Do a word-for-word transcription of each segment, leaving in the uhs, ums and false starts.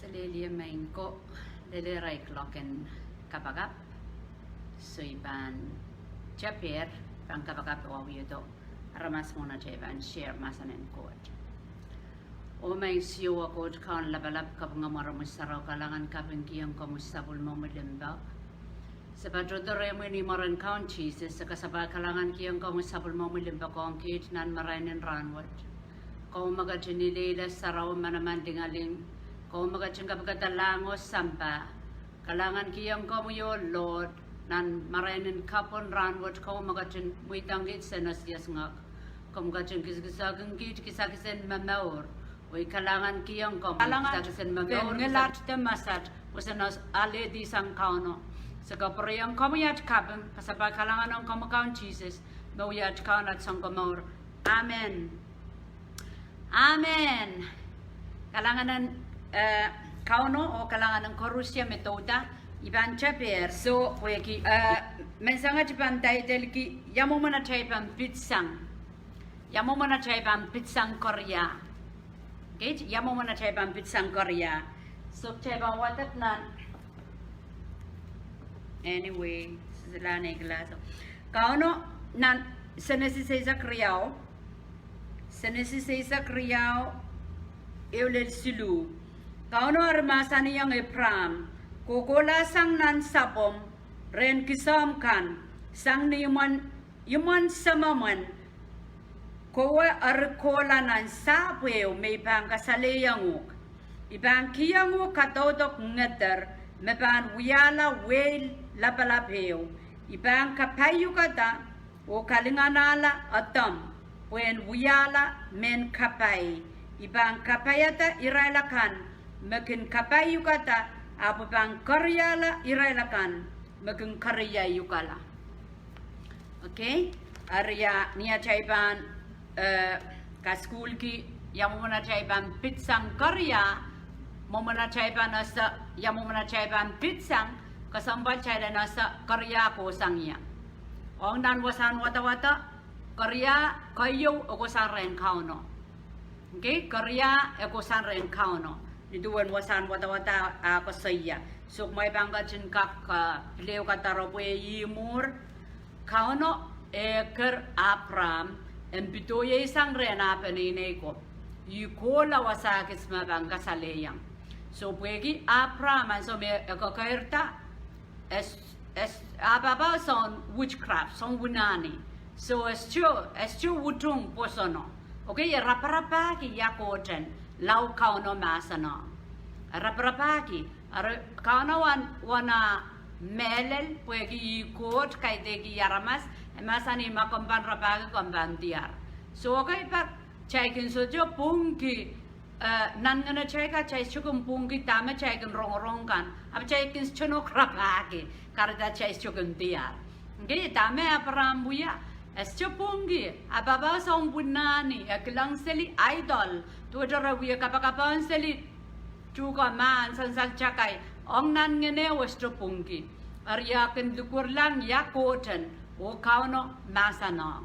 Selehlie maing ko, lelehrail loaken kapakap. So I pahn tepier, pahn kapakap oh wiewiahdo aramas mwohn atail pahn share mahsen en Koht. Oh maing Siohwa Koht Kaun lapalap, kaping amwail mwo sarawi, kalahngan kapingkihong komwi sapwellimomwi limpoak. Se patohdo rehmwi ni mwaren Kaun Sises, se kasapahl kalahngankihong komwi sapwellimomwi limpoak ong kiht nan marain en rahnwet. Komw me ketin ileile, sarawi, manaman, lingaling. Komw me ketin kapikada lahng oh sampah. Kalahngankihong komwi, oh Lord, nan marain en kapw en rahnwet, komw me ketin mweidohng kiht se nosiasngak. Komw ketin kisakisakin kiht kisakisen momour. Oh I kalahngankihong komwi kisakisen momour, ngilat de masat, pwe se nohs alehdi sang Kauno. Se kapwurehiong komwi at kaping, kasapahl kalahngan ong komwi Kaun Sises, me wia at Kaun, at Sounkomour. Amen. Amen. Kalahngan en, eh, Kauno oh kalahngan en koarusie me douda. I pahn tepier, so pwehki, eh, menseng wet I pahn titleiki, Ia Mwomwen Atail Pahn Pitsang. Ia Mwomwen Atail Pahn Pitsang Koaria. Kei, Ia Mwomwen Atail Pahn Pitsang Koaria. So kitail pahn wadek nan, anyway, sisila nei kilas. Kauno, nan Senesis eisek riau, Senesis eisek riau, ehu lel siluh. Kauno eri mahsanihong Eipraam, Kohkohla sang nan sapwomw rehn kisehmw kan, sang ni imwen, imwen semomwen, kowe eri kohla nan sahpw ehu me I pahn kasalehiong uhk. I pahn kihong uhk kadaudok ngeder me pahn wiahla wehi lapalap ehu. I pahn kapaiukada oh kalinganahla edomw pwehn wiahla mehn kapai. I pahn kapaiada irail akan me kin kapaiukada, ahpw I pahn keriahla irail akan me kin keriaukala. Okay? Eri ia, ni atail pahn, eh, kasukuhlki, Ia Mwomwen Atail Pahn Pitsang Koaria, mwomwen atail pahn ese, Ia Mwomwen Atail Pahn Pitsang, kesempwal kitail en ese koaria kohsang ie. Ong nan wasahn wadawad, koaria keieu e kohsang rehn Kauno. Okay, koaria e kohsang rehn Kauno. Ni duwen wasahn wadawad a koasoia. So kumwail pahn ketin kak, eh, pil ehu kadarepwe ih mwuhr. Kauno eker Eipraam en pidoisang rehn ah peneinei ko. Ih kohla wasa kis me pahn kasalehiong. So pwehki Eipraam ansou me e kekeirda, e s-, e s-, ah pahpao soun witchcraft, soun winahni. So e sohte, e sohte utung pwosono. Okay, e raparapahki ia Koht en lao Kauno mahseno. E raparapahki, eri Kauno wen, wen ah mehlel pwehki ih Koht kaidehk aramas, e mahsanih ma komw pahn rapahki komw pahn diar. So okay, pak kitail kin sohte pwungki, eh, nan ngehn atail kan kitail sohte kin pwungki dahme kitail kin rongorong kan. Ahpw kitail kin sohte nohk rapahki, kahrehda kitail sohte kin diar. Okay, dahme Eipraam wia, e sohte pwungki, ah pahpao soun winahni, e kilang seli idol, duwehte re wie kapakapohn seli tuhke mahn, sansal takai, ong nan ngehno e sohte pwungki. Eri e kin likwerlahng ia Koht en, oh Kauno mahseno.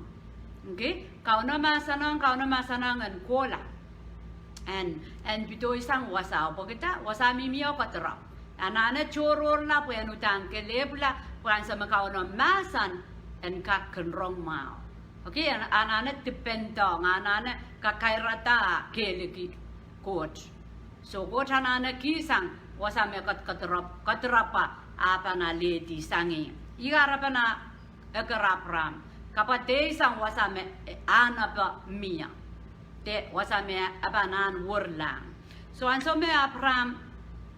Okay? Kauno mahseno, Kauno mahseno en kohla. En, en pidoisang wasao, pwehki dah, wasa mihmi o kedirepw. Anahne tohrohrla pwe en uhdahn kelehpwla, pwe ansou me Kauno mahsen, en kak kin rong mwahu. Okay, an-, anahne depend-ong, anahne kakairada kehliki Koht. So Koht anahne kihsang wasa me ket-, kedirepw, kedirepwa, ah pahn alehdi sang ih. Ih kahrepen ah eker Eipraam. Kapwaiada sang wasa me, eh, anahnepe mie. De wasa me e pahn ahn werlahng. So ansou me Eipraam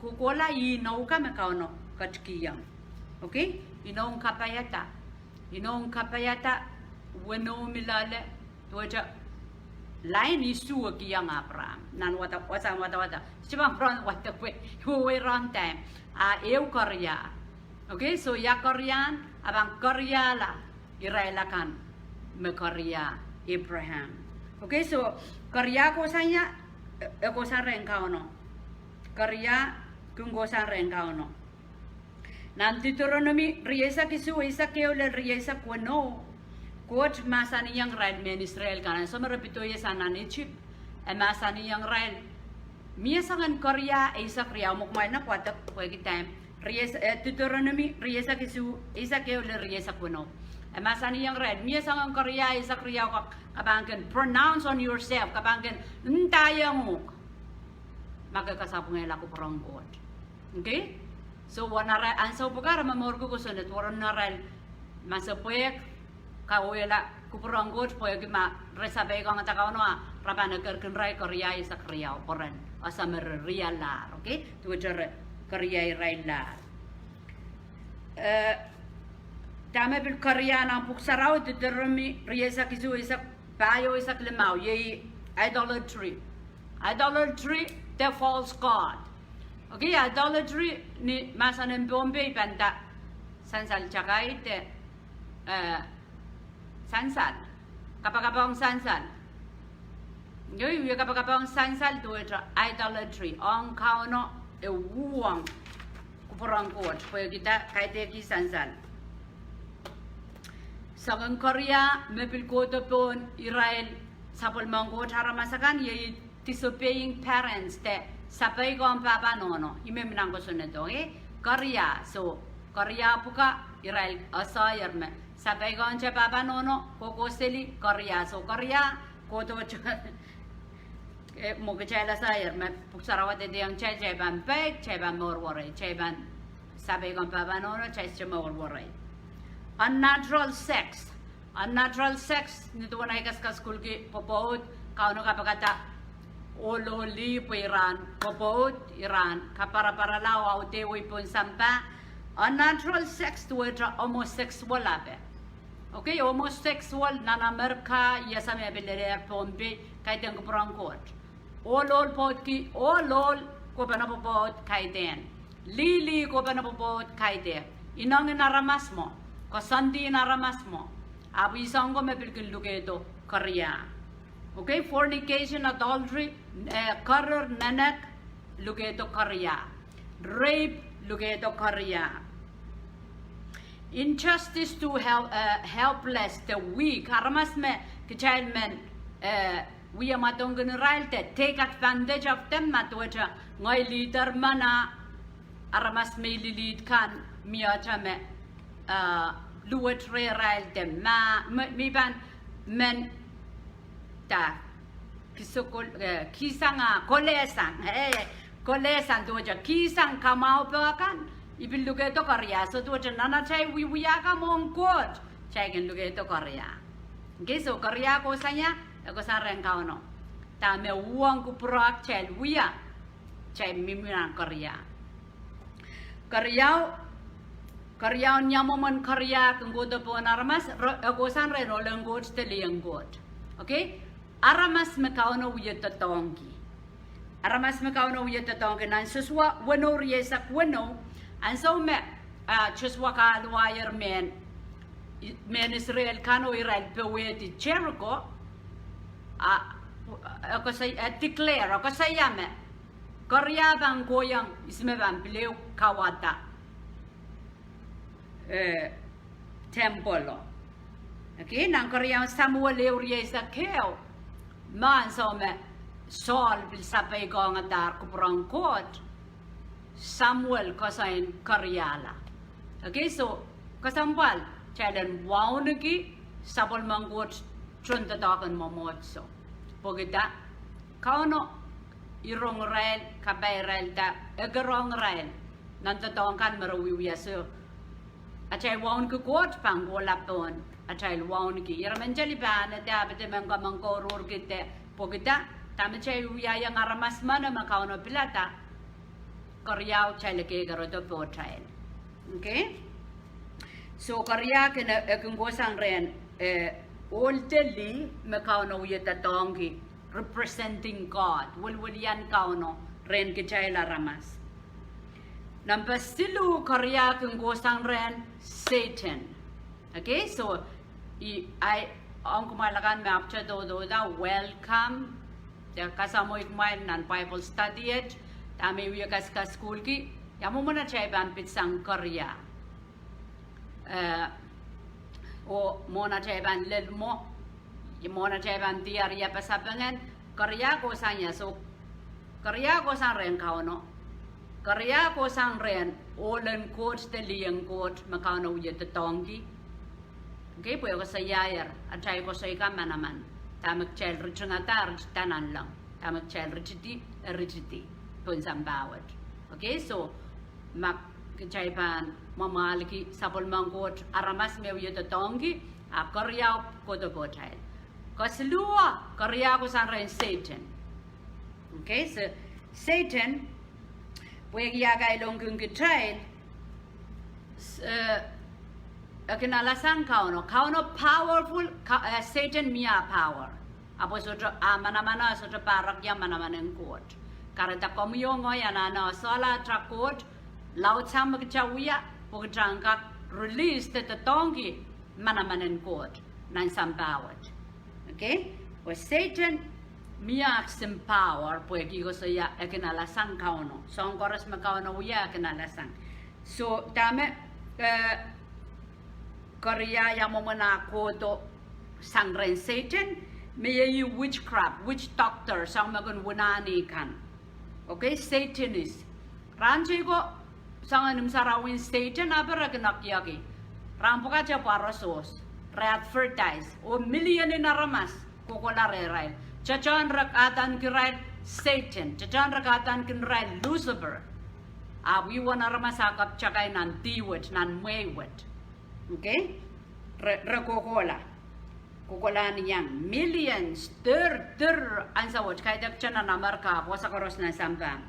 kohkohla, ih inou kan me Kauno ketikihong. Okay? Inou en kapaiada. Inou en kapaiada, weneu mi loale, duwehte lain isuh e kihong Eipraam. Nan wada, wasahn wadawad. Sohte pahn pwurehng wadek pwe, wehwehn time. Ah, ehu koaria. Okay, so ia koaria, e pahn koariala irail akan me koaria Eipraam. Okay, so koaria kohsang ia, e, e kohsang rehn Kauno. Koaria kin kohsang rehn Kauno. Nan Deuteronomi rieisek isuh, eisek ehu lel rieisek weneu, Koht mahsanihong irail mehn Israel kan ansou me re pidoisang nan Isip, e mahsanihong irail, Mie soangen Koria eisek riau, me kumwail nda wadek pwehki time. Ries-, eh, Deuteronomy rieisek isuh, eisek ehu lel rieisek weneu. E mahsanihong irail, mie soangen Koria eisek riau ke, ke pahn kin pronounce on yourself, ke pahn kin ndaiong uhk ma ke kasapwungehla kupwuren Koht. Okay? So, wen ara-, ansou pwukat ara momourki kosonned, weren arail masepwehk, kawehla kupwuren Koht pwehki ma re sapeikongada Kauno, re pahn ekerkin irail Koria eisek riau, pwehn ese me re rialahr, okay? Duwehte re Koria irail lahr. Eh, dahme pil Koria nan Pwuhk Sarawi, Deuteronomy rieisek isuh, eisek pahieu, eisek limau, iei idolatry. Idolatry, the false god. Okay, idolatry ni mahsen en Pohnpei pahn nda sansal takai de, eh, sansal. Kapakapohng sansal. Iei, iei kapakapohng sansal duwehte idolatry, ong Kauno, e uhwong kupwuren Koht, pwehki e kaidehk sansal. Soangen Koria me pil kohdo pohn irail sapwellimen Koht aramas akan, iei disobeying parents, de sapeikomw pahpa nohno, ih me mi nan kosonnedo, eh? Koria, so, Koria pwuka, irail esehier me sapeikomw pahpa nohno, kohkohseli, Koria, so, Koria, kohdo, eh, mwo kitail esehier me Pwuhk Sarawi dehdehong kitail, kitail pahn peik, kitail pahn mour werei, kitail pahn sapeikomw pahpa nohno, kitail sohte mour werei. Unnatural sex. Unnatural sex, ni duwen ei kasukasukuhlki pwopwoud, Kauno kapikada ohl oh lih pwe ira en pwopwoud, ira en kaparaparala oh audehwei pohn sampah. Unnatural sex duwehte homosexual ape. Okay, homosexual nan Amerika, I ese me e pil lelehr Pohnpei, kaidehn kupwuren Koht. Ohl, ohl pwoudki, ohl, ohl kohpene pwopwoud kaidehn. Lih, lih kohpene pwopwoud kaidehk. Ineng en aramas mwo, koasoandi en aramas mwo. Ahpw ih soang ko me pil kin lukehdo Koria. Okay, fornication, adultery, eh, kerir, nenek, lukehdo Koria. Rape, lukehdo Koria. Injustice to help, eh, helpless, the weak. Aramas me kitail men, eh, wia mwadongkin irail de take advantage of them, ma duwehte ngehi leader men, a aramas me I lead kan mie te me, eh, luwet rehrail de ma, me, me I pahn men da, kisokol, eh, kihsang, ah, kolehsang, eh, kolehsang duwehte kihsang kamwahu pwuka kan, I pil lukehdo Koria, so duwehte nan atail wiewia kan mwohn Koht, kitail kin lukehdo Koria. Okay, so Koria kohsang ia, e kohsang rehn Kauno. Dahme uhwong kupwuromw kitail wia, kitail mihmi nan Koria. Keriau, keriau ni mwomwen Koria kin kohdo pohn aramas, re, e kohsang rehn ohl en Koht de lih en Koht. Okay? Aramas me Kauno wie doadoahngki. Aramas me Kauno wie doadoahngki. Nan Sosua weneu rieisek weneu, ansou me, ah, Sosua kahluwahier mehn, mehn Israel kan oh irail powehdi Jeriko, ah, e koasoi, e declare, e koasoia me Koria pahn kohiong ihs me pahn pil ehu kauwada, eh, temple o. Okay, nan Keriaun Samuel ehu rieisek ehu, me ansou me Saul pil sapeikiongadahr kupwuren Koht, Samuel koasoi en keriahla. Okay, so, kesempwal kitail en wauneki sapwellimen Koht tohndoadoahk en mwomwohdiso. Pwehki da, Kauno irong irail, kapai irail da, ekerohng irail nan doadoahk kan me re wiewia. So, atail wauneki Koht pahn kohla pohn atail wauneki. Irail men tali pahn ede, ahpw de men kak men kouruhrki de, pwehki da, dahme kitail wiahiong aramas men me Kauno pilada, keriau kitail kekerodo pohtail. Okay? So, Koria kin, e kin kohsang rehn, eh, ohl de lih me Kauno wie doadoahngki, representing God, welwelian Kauno rehn kitail aramas. Number siluh, Koria kin kohsang rehn Sehdan. Okay, so, I, I, ong kumwail akan me ahpwte dohdohda, welcome. De kasamwoh kumwail nan Bible study et, dahme I wie kaskasukuhlki, ia mwomwen atail pahn pitsang Koria. Eh, oh mwohn atail pahn lel mwo, mwohn atail pahn diar ia pasapeng en, Koria kohsang ia, so, Keria kohsang rehn Kauno. Keria kohsang rehn ohlen Koht de lihong Koht me Kauno wie doadoahngki. Okay, pwe e koasoiaier atail koasoi kan manaman. Dahme kitail ritingada, ritida nanleng. Dahme kitail ritidi, e ritidi pohn sampah wet. Okay, so ma kitail pahn mwamwahlki sapwellimen Koht, aramas me wie doadoahngki, a keria kohdo pohtail. Kesiluhwa, keria kohsang rehn Sehdan. Okay, so Sehdan, pwehki e kailongkin kitail, s-, eh, e kin alasang Kauno. Kauno powerful, ka-, eh, Sehdan mie power. Ahpw e sohte, ah, manaman, e sohte pahrek ia manaman en Koht. Kahrehda komwi oh ngehi anahne solahr ata Koht, laudsang me kitail wia, pwe kitail en kak release de doadoahngki manaman en Koht nan sampah wet. Okay? Pwe Sehdan mie ekis power, pwehki koasoia e kin alasang Kauno. Soahng koaros me Kauno wia e kin alasang. So, dahme, eh, keria ia mwomwen ah kohdo sang rehn Sehdan, me iei witchcraft, witch doctor, soahng me kin winahni kan. Okay, Satanist. Rahn tei ko, soangen imw sarawi en Sehdan ahpw re kin ekieki. Rahn pwukat e pwarosohs, re advertise, oh million en aramas kohkohla rehrail. Tehtehn re kadaneki irail Sehdan, tehtehn re kadaneki irail Lucifer. Ahpw ih wen aramas ah kapwatakai nan dih wet, nan mwehi wet. Okay? Re, re kohkohla. Kohkohla ni iang millions, dir, dir, ansou wet, kaidehk nan Amerika, pwe wasa koaros nan sampah.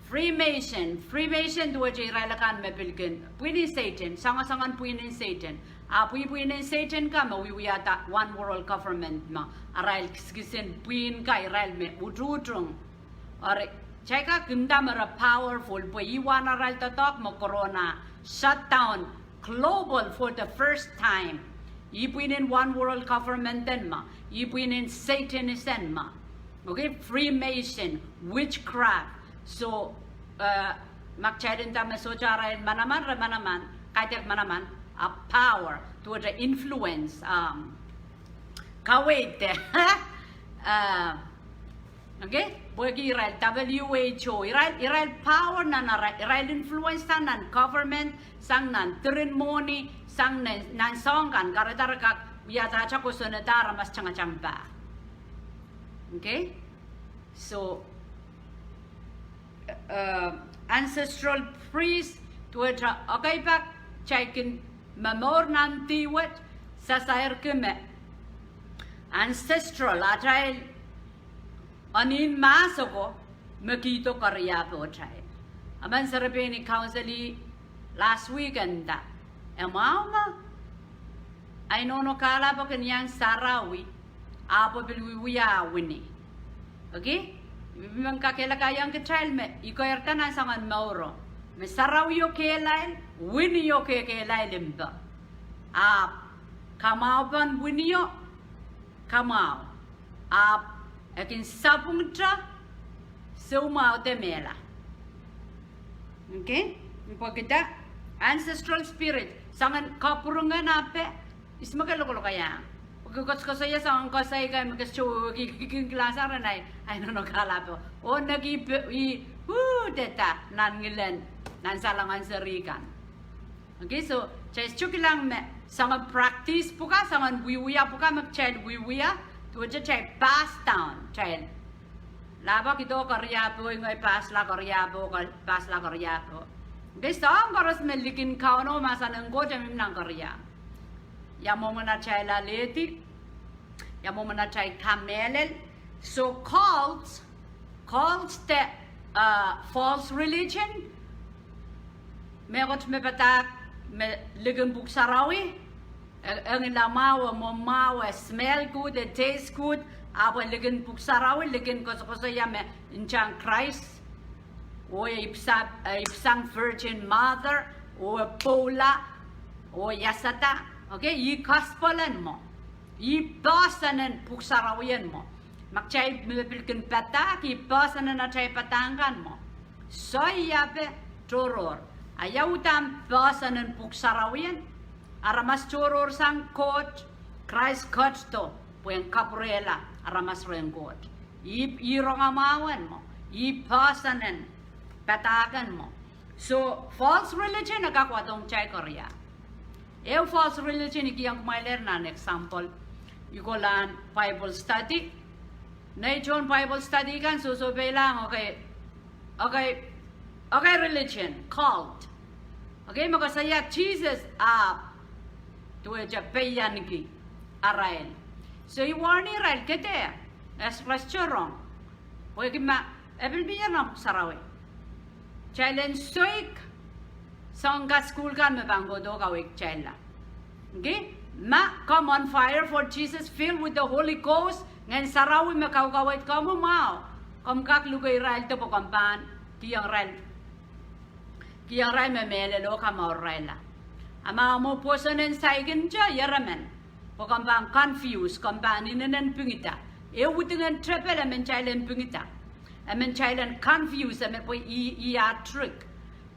Freemason, Freemason duwehte irail akan me pil kin, pwihn en Sehdan, soangen soangen pwihn en Sehdan. Ahpw ih pwihn en Sehdan kan me wiewiahda One World Government me, arail kisakisin pwihn kan irail me ututung. Eri, kitail kak nda me re powerful, pwe ih wen arail doadoahk me corona shut down global for the first time. Ih pwihn en One World Government en me, ih pwihn en Satanism me. Okay, Freemason, witchcraft. So, eh, ma kitail nda me sohte arail manaman, re manaman, kaidehk manaman, a power, duwehte influence, um, kaweid, eh, okay? Pwehki irail W H O, irail, irail power nan ara-, irail influence sang nan government, sang nan diren mwohni, sang nan, nan soahng kan, kahrehda re kak wiahda atail kosonned aramas tangatang pah. Okay? So, eh, ancestral priest, duwehte, okay, pak, kitail kin momour nan dih wet, sasairki me ancestral, atail ahnen mahso ko me kihdo keria pohtail. Emen serepein I counsel-i last week e nda, e mwahu ma, ah, I nohno kahlap kin iang sarawi, ahpw pil wiewia wini. Okay? I men kakehlakaiong kitail me I keirda nan soangen mouro, me sarawio kehlail, winio ke-, kehlail mpe. Ahpw kamwahupen winio, kamwahu. Ahpw e kin sapwungte soumwahu de mehla. Okay? Pwehki dah, ancestral spirit, soangen kapwurehng en ape, I sohte me ke lokolokaiong. Pwehki koasoakoasoia soangen koasoi kan me ke sohte wehwehki, kin kilang sang ren ahi, ah, I nohno kahlapo. Oh, nahki pe-, I, uh, dehda, nan ngilen, nan salongan seri kan. Okay, so, kitail sohte kilang me, soangen practice pwukat, soangen wiewia pwukat me kitail wiewia, duwehte kitail pass down, kitail. Lahpo kihdo keria poh, ngehi pass la keria poh, ke-, pass la keria poh. Okay, soahng koaros me likin Kauno, mahsen en Koht e mihmi nan keria. Ia mwomwen atail alehdi, ia mwomwen atail kamehlel. So cults, cults de, uh, false religion, mehkot me padahk me likin Pwuhk Sarawi, e, e ngila mwahu, e mwomw mwahu, e smell good, e taste good, ahpw e likin Pwuhk Sarawi, likin koasoakoasoia me ntahn Krais, oh e ipwsa-, e ipwsang Virgin Mother, oh e pwoula, oh e iasada. Okay, ih gospel en mwo. Ih poahsoan en Pwuhk Sarawi en mwo. Ma kitail me pil kin padahk, ih poahsoan en atail padahk kan mwo. Soai ape tohrohr. A ia uhdahn poahsoan en Pwuhk Sarawi en? Aramas tohrohr sang Koht, Krais ketido pwehn kapwurehla aramas rehn Koht. Ih, ih rongamwahu en mwo. I poahsoan en padahk en mwo. So, false religion e kak wadohng kitail koaros. Ehu false religion I kihong kumwail nan example. I kolahng Bible study. Nei tohn Bible study kan sohsohpeilahng, okay, okay, okay, religion, cult. Okay, me koasoia Sises ahpw duwehte peianki arail. So I warn irail, kede, e sohte rong. Pwehki ma, e pil mie nan Pwuhk Sarawi. Kitail en soik soangen kasukuhl kan me pahn kohdo kaweid kitailla. Okay? Ma, come on fire for Jesus, filled with the Holy Ghost, Ngehn Sarawi me kaukaweid komwi mwahu. Komw kak luke irail de pwe komw pahn kihong irail, kihong irail me mehlel oh kamourirailla. A ma mwo pwoson en saikinte, ieremen. Pwe komw pahn confuse, komw pahn inenen pingida. E udingen tepel, e men kitail en pingida. E men kitail en confuse, e men pwe I, I a trick.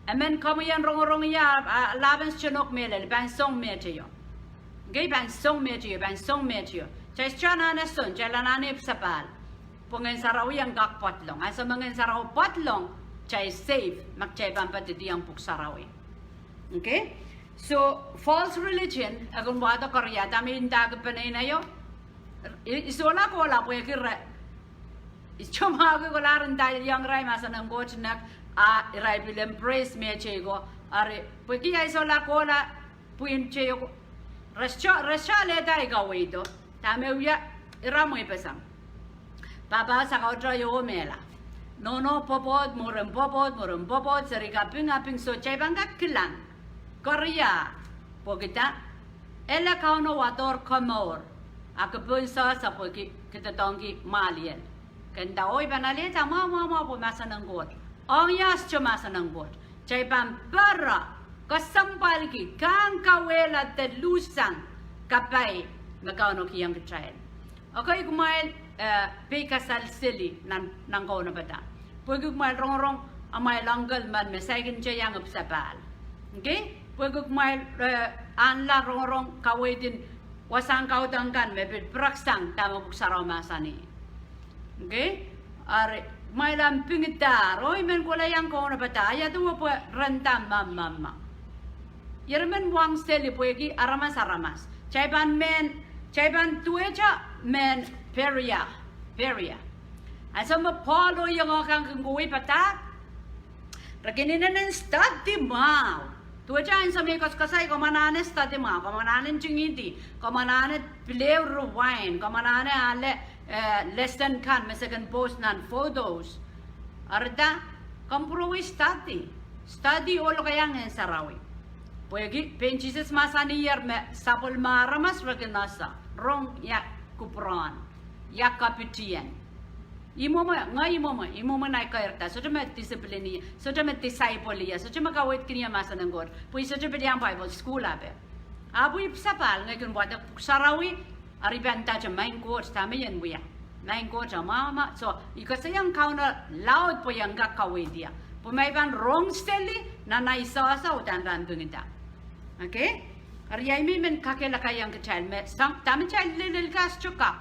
E men komwi en rongorong ia, a, lahpen sohte nohk mehlel, pahn song meteio. Okay, pahn song meteio, pahn song meteio. Kitail sohte anahne song, kitail anahne ipwsapahl. Pwe Ngehn Sarawi en kak pwadlong. Ansou me Ngehn Sarawi pwadlong, kitail safe, ma kitail pahn padidiong Pwuhk Sarawi. Okay? So, false religion, e kin wahdo koaros, dahme I ndahki peneinei o. I, I sohla kohla pwehki re, I sohte mwahuki kohla re ndaiong irail mahsen en Koht nek, a irail pil embrace meteio ko, ari, pwehki I sohla kohla pwihn teio ko, re sohte, re sohte alehda ei kaweido, dahme wia, ira mweipeseng. Pahpa sakau teio mehla. Nohno pwopwoud, mwurin pwopwoud, mwurin pwopwoud, seri kaping, kaping, so kitail pahn kak kilang. Koaros, pwehki dah, ele Kauno wadohr komour, a ke pil sehse pwehki ke doadoahngki mwahliel. Ke nda oh I pahn alehda mwahu, mwahu, mwahu pwe mahsen en Koht. Ong ia sohte mahsen en Koht. Kitail pahn pere, kesempwalki, kahng kawehla de luhssang kapai me Kauno kihong kitail. Okay, kumwail, eh, pei kasal seli nan, nan kaunopada. Pwehki kumwail rongorong amwail uncle men me saikinte iang ipwsapahl. Okay? Pwehki kumwail, eh, anahne rongorong kaweid en wasahn kaudok kan me pil pireksang dahme Pwuhk Sarawi mahsanih. Okay? Ari, kumwail en pingida, oh I men kohla iang kaunopada, ia duwe pwe re nda ma, ma, ma. Ieremen wang seli pwehki aramas aramas. Kitail pahn men, kitail pahn duwehte mehn Peria, Peria. Ansou me Pohl oh iang kan kin kohwei padahk, re kin inenen study mwahu. Duwehte ansou me I koasokoasoi, komw anahne study mwahu, komw anahne ntingihdi, komw anahne pil ehu rewind, komw anahne ale, eh, lesson kan me se kin post nan photos. Ari dah, komw pwurowei study. Study oh lokaiahng Ngehn Sarawi. Pwehki pein Sises mahsaniher me sapwellime aramas re kin ese, rong ia kupwuren, ia kapitien. I mwomwe, ngehi mwomwe, I mwomwe nei keirda, sohte me discipline, sohte me disciple, sohte me kaweidkin ie mahsen en Koht, pwe I sohte pil iang Bible school ape. Ahpw I ipwsapahl, ngehi kin wadek Pwuhk Sarawi, ari I pahn ndahte maing Koht, dahme I en wia. Maing Koht, a mwahu mwahu, so I koasoiong Kauno laud pwe I en kak kaweid ie. Pwe ma I pahn rong seli, nan ei sehse uhdahn pahn pingida. Okay? Ari I men kakehlakaiong kitail me, sang, dahme kitail lelel kak sohte kak.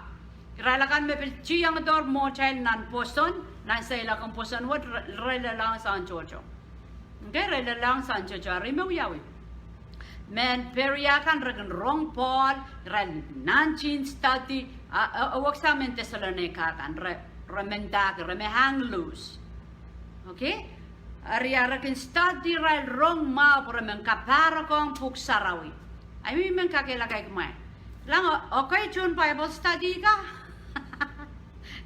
Irail akan me pil tiengdohr mwohtail nan pwoson, nan seiloak en pwoson wet re, re lelohng soahng tohto. Okay, re lelohng soahng tohto, ari me wiawi. Mehn Peria kan re kin rong Pohl, irail nantihn study, a, a, a, weksa mehn Thessalonica kan, re, re mendahki, re men hang loose. Okay? Ari a re kin study irail rong mwahu pwe re men kapahrek ong Pwuhk Sarawi. I men kakehlakaiki kumwail. Kilang, okay, tohn Bible study ka?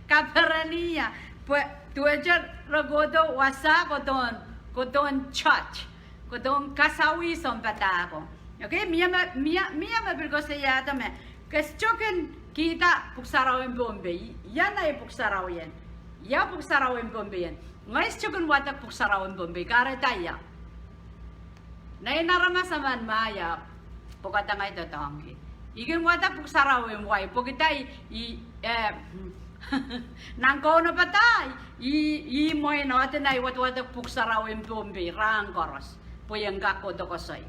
Kaperenie, pwe duwehte re kohdo wasa kohdohn, kohdohn church, kohdohn kasawih sounpadahko. Okay, mie me, mie, mie me pil koasoiahda me, ke sohte kin kihda Pwuhk Sarawi en Pohnpei, ia nei Pwuhk Sarawi en, ia Pwuhk Sarawi en Pohnpei en. Ngehi sohte kin wadek Pwuhk Sarawi en Pohnpei, kahrehda ia. Nein aramas emen me ia, pwekada ngehi doadoahngki. I kin wadek Pwuhk Sarawi en Hawaii, pwekada I, eh, nan kaunopada, I, I mwein ordinary wadwadek Pwuhk Sarawi en Pohnpei rahn koaros, pwe I en kak kohdo koasoi.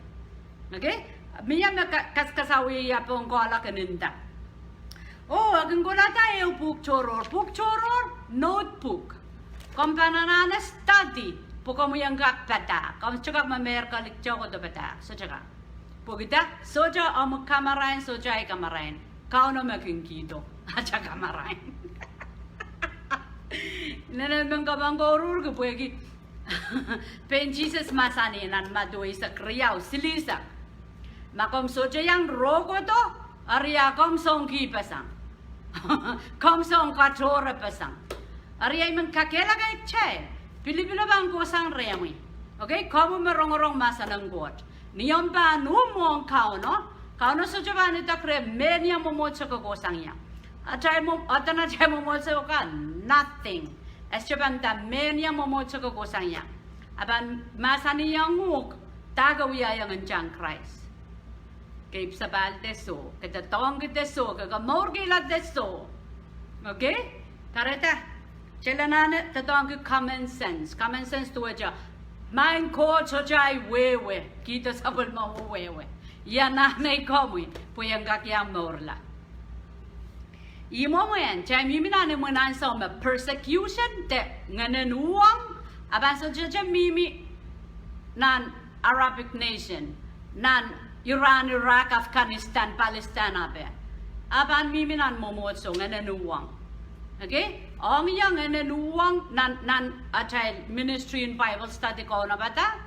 Okay? Mie me ka, kas, kasawih ia pohn kohla kin nda, oh, e kin kolahda ehu pwuhk tohrohr. Pwuhk tohrohr, notebook. Komw pahn anahne study pwe komwi en kak padahk. Komw sohte kak me Merika liktok kohdo padahk. Sohte kak. Pwehki dah? Sohte omw kamarain, sohte ahi kamarain. Kauno me kin kihdo atail kamarain. Inenen men komw pahn kouruhrki pwehki pein Sises mahsanih nan Madiu eisek riau, silihsek: Ma komw sohte iang rohkohdo, eri a komw song kihpeseng. Komw song katohrepeseng. Eri I men kakehlaka kitail, pilipilo pahn kohsang rehmwi. Okay, komwi me rongorong mahsen en Koht, ni omw pahn uhwong Kauno, Kauno sohte pahn idek reh mehnia mwomwohdiso ke kohsang ie. Atail mwo-, eden atail mwomwohdiso ka nothing. E sohte pahn nda mehnia mwomwohdiso ke kohsang ie. A pahn mahsanihong uhk dahke wiahiong ntahn Krais. Ke ipwsapahl de soh, ke doadoahngki de soh, ke komourkihla de soh. Okay? Kahrehda, kitail anahne doadoahngki common sense. Common sense duwehte, Maing Koht, sohte ahi wehwe kihdo sapwellimomwi wehwe. I anahne komwi pwe I en kak iang mourla. Ih mwomwen, kitail mihmi nan imwin ansou me persecution de ngehnen uhwong, a pahn sohte mihmi nan Arabic nation, nan Iran, Iraq, Afghanistan, Palestine ape. A pahn mihmi nan mwomwohdiso ngehnen uhwong. Okay? Ong ie ngehnen uhwong nan, nan atail ministry en Bible study kaunopada.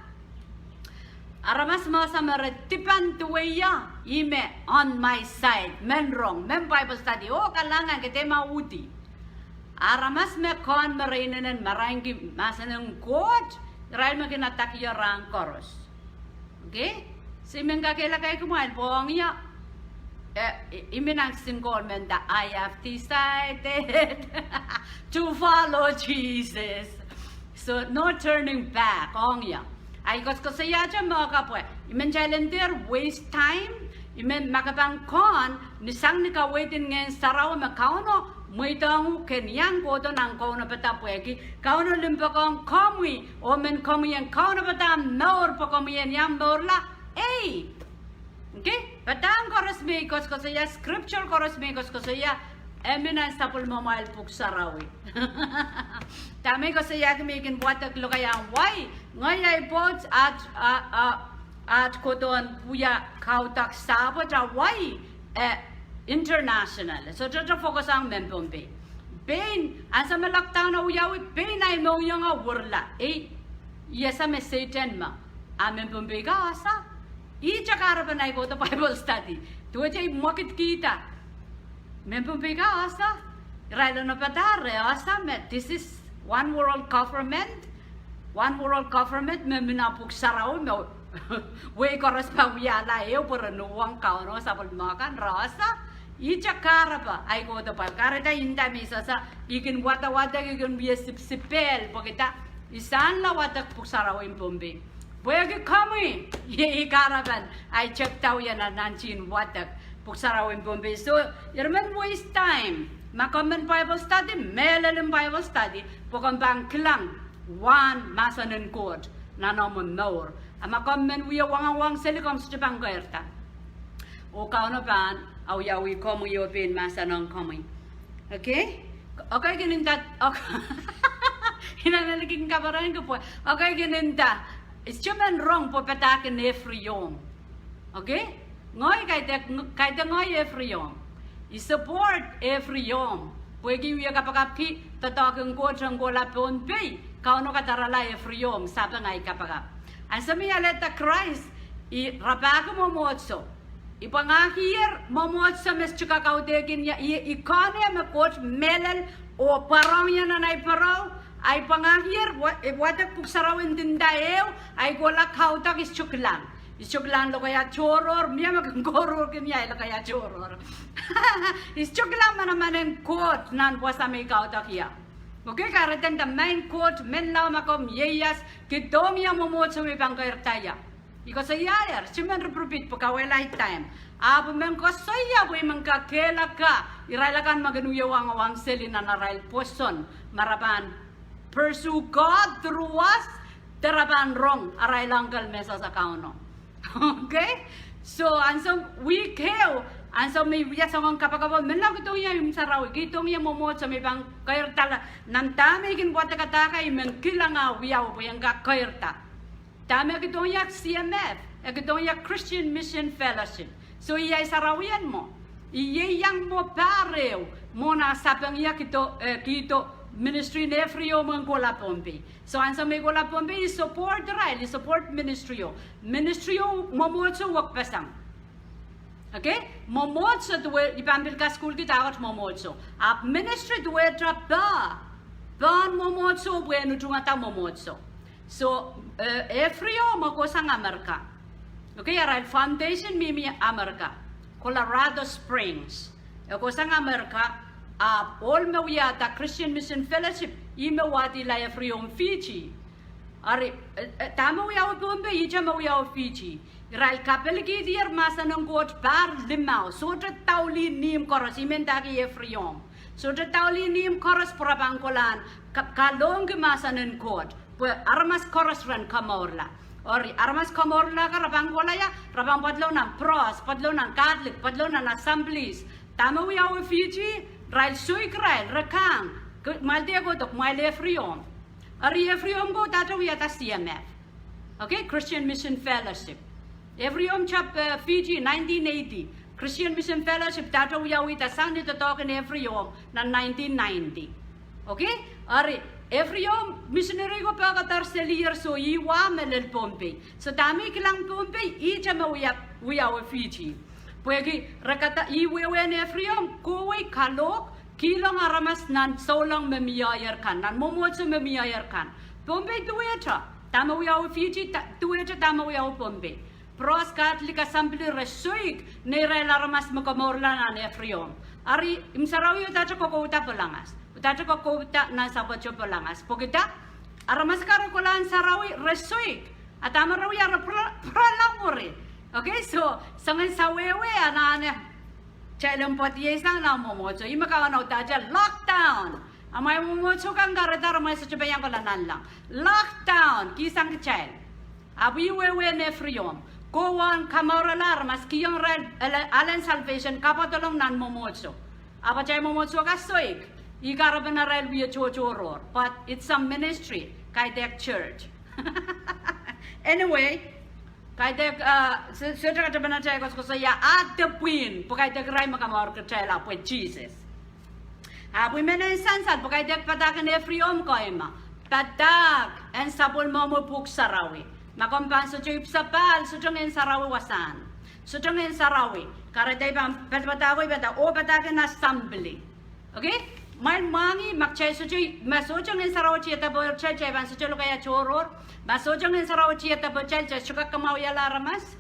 Aramas me ese me re dipan duwe ie, ih me on my side, men rong, men Bible study, oh kalahngan, ke dehr ma uhdi. Aramas me kin me re inenen marainki mahsen en Koht, irail me kin adakio rahn koaros. Okay? Se men kakehlakaiki kumwail pwe ong ie, eh, I, I men nang single men da, I have decided to follow Jesus. So no turning back, ong ie. Ahi koasoakoasoiahte me kapwa, I men kitail en dehr waste time, I men ma ke pahn kin, ni sang ni kaweid en Ngehn Sarawi me Kauno mweidohng uhk ke iang kohdo nan kaunopada pwehki Kauno limpoakohng komwi, oh men komwi en kaunopada mour pwe komwi en iang mourla, ei. Okay? Padahk koaros me I koasoakoasoia, scripture koaros me I koasoakoasoia, e mih nan sapwellimomwail Pwuhk Sarawi. Dahme I koasoakoasoiahki me I kin wadek lokaiahn wai, ngehi ahi pwoud at, a, a, at kohdohn wia kaudok sahpwo ta wai, eh, international. Sohte focus ong mehn Pohnpei. Pein, ansou me lockdown wiawi, pein ahi mohngiong wirla. Ei, I ese me Sehdan me, a mehn Pohnpei kak ese. Ihte kahrepen ahi kohdo Bible study. Duwehte I mwekidkihda. Mehn Pohnpei kak ese. Irail onopadahr re ese me this is one world government. One world government me mih nan Pwuhk Sarawi me wehi koaros pahn wiahla ehu pwe re uhwong Kauno sapwellime kan, re ese. Ihte kahrepe ahi kohdo Bible. Kahrehda I nda me I sehse I kin wadawadek, I kin wie sipisipehl pwehki dah? I soanla wadek Pwuhk Sarawi en Pohnpei. Pwehki komwi, iei kahrepen ahi tepda wia nan, nan tihn wadek Pwuhk Sarawi en Pohnpei. So, irail men waste time. Ma komw men Bible study, mehlel en Bible study, pwe komw pahn kilang wahn mahsen en Koht nan omw mour. A ma komw men wie wangawang seli, komw sohte pahn keirda. Oh Kauno pahn awiawi komwi oh pein mahsanihong komwi. Okay? Okay, kin nda, okay. I anahne kin kaperen ke pwe, okay, kin nda, I sohte men rong pwe padahk en Efriom. Okay? Ngehi kaidehn, kaidehn ngehi Efriom. I support Efriom. Pwehki wie kapakapki doadoahk en Koht en kohla Pohnpei, Kauno kadarala Efriom, sapeng ahi kapakap. Ansou me I alehda Krais, I rapahki mwomwohdiso. I pwangahkier mwomwohdiso me sohte kak kaudehkin ie, I, I kohnie me Koht mehlel oh pwarohng ie nan ahi pwaroh. Ahi pwangahkier, wa-, wadek Pwuhk Sarawi ndinda ehu, ahi kohla kaudok, I sohte kilang. I sohte kilang lokaia tohrohr, mie me kin kouruhrkin ie lokaia tohrohr. I sohte kilang manaman en Koht nan wasa me I kaudok ie. Okay, kahrehda nda Maing Koht, menlau ma komw ieias, kihdohng ie mwomwohdiso me I pahn keirda ie. I koasoiaier, sohte men ripiripit pwe kawehla time. Ahpw I men koasoia pwe I men kakehlaka irail akan me kin wie wangawang seli nan arail pwoson, ma re pahn pursue God through us, de re pahn rong arail uncle me sehse Kauno. Okay? So, ansou wihk ehu, Ansou me I wia soangen kapakap o, menlau, kihdohng ie imw sarawi, kihdohng ie mwomwohdiso me I pahn keirda. Nan dahme I kin wadekada kan, I men kilang ah wiawi pwe I en kak keirda. Dahme kihdohng ie C M F, e kihdohng ie Christian Mission Fellowship. So iei sarawien mwo. Iei iang mwo pahr ehu mwohn ah sapeng ie kihdo, eh, kihdo ministry en Efriom en kohla Pohnpei. So ansou me I kohla Pohnpei, I support irail, I support ministry o. Ministry o, mwomwohdiso wekpeseng. Okay? Mwomwohdiso duwe, I pahn pil kasukuhlki dahkot mwomwohdiso. Ahpw ministry duwehte peh, pehn mwomwohdiso pwehn utungada mwomwohdiso. So, eh, Efriom e kohsang Amerika. Okay, arail foundation mihmi Amerika, Colorado Springs. E kohsang Amerika, ahpw ohl me wiahda Christian Mission Fellowship, ih me wahdihala Efriom Fiji. Eri, eh, eh, dahme wiawi Pohnpei, ihte me wiawi Fiji. Irail kapelikihdier mahsen en Koht pahr limau, sohte daulih ihmw koaros, I men ndahki Efriom. Sohte daulih ihmw koaros pwe re pahn kolahng ka-, kalohngki mahsen en Koht, pwe aramas koaros ren komourla. Eri aramas komourla ka re pahn kohla ia, re pahn pwadlong nan Pros, pwadlong nan Catholic, pwadlong nan Assemblies. Dahme wiawi Fiji, irail soik irail, re kahng, ke-, kumwail dehr kohdo, kumwail Efriom. Eri Efriom ko udahte wiahda C M F. Okay, Christian Mission Fellowship. Efriom tep, eh, Fiji, nineteen eighty. Christian Mission Fellowship udahte wiawihda sang ni doadoahk en Efriom nan nineteen ninety. Okay? Eri Efriom misineri ko pahkadahr selier, so ih wa me lel Pohnpei. So dahme I kilang Pohnpei, ihte me wia-, wiawi Fiji. Pwehki re kadahr, ih wehwehn Efriom kohwei kalohk, kihlong aramas nan souleng me mie kan, nan mwomwohdiso me mie kan. Pohnpei duwehte, dahme wiawi Fiji, da-, duwehte dahme wiawi Pohnpei. Pros Catholic Assembly re soik neirail aramas me komourla nan Efriom. Eri imw sarawi udahte kokouda polangas. Udahte kokouda nan sapwete polangas. Pwehki dah, aramas akan re kolahng sarawi, re soik. A dahme re wia, re pwurala, pwurala mwuri. Okay, so, soangen sawehwe anahne, kitail en pwoadiei sang nan mwomwohdiso. Ih me Kauno udahte lockdown. Amwail mwomwohdiso kan kahrehda amwail sohte pahn iang kohla nanleng. Lockdown, kihsang kitail. Ahpw ih wehwehn Efriom. Kowe en komourla aramas, kihong irail, ale-, alen salvation, kapwadolong nan mwomwohdiso. Ahpw atail mwomwohdiso kan soik, ih kahrepen arail wie tohtohrohr. But it's a ministry, kaidehk church. Anyway, kaidehk, uh, se-, sohte katapan atail koasokoasoia, ah, de pwihn, pwe kaidehk irail me komour kitail ahpw pwe Sises. Ahpw I men en sansal, pwe kaidehk padahk en Efriom koaros me padahk en sapwellimomwi pwuhk sarawi. Ma komw pahn sohte ipwsapahl, sohte Ngehn Sarawi wasahn. Sohte Ngehn Sarawi. Kahrehda I pahn padapadahk, I pahn nda, oh padahk en assembly. Okay? Mwail mwahngih, ma kitail sohte, ma sohte Ngehn Sarawi tiada pwe kitail, kitail pahn sohte lokaia tohrohr. Ma sohte Ngehn Sarawi tiada pwe kitail, kitail sohte kak kamwahwihala aramas.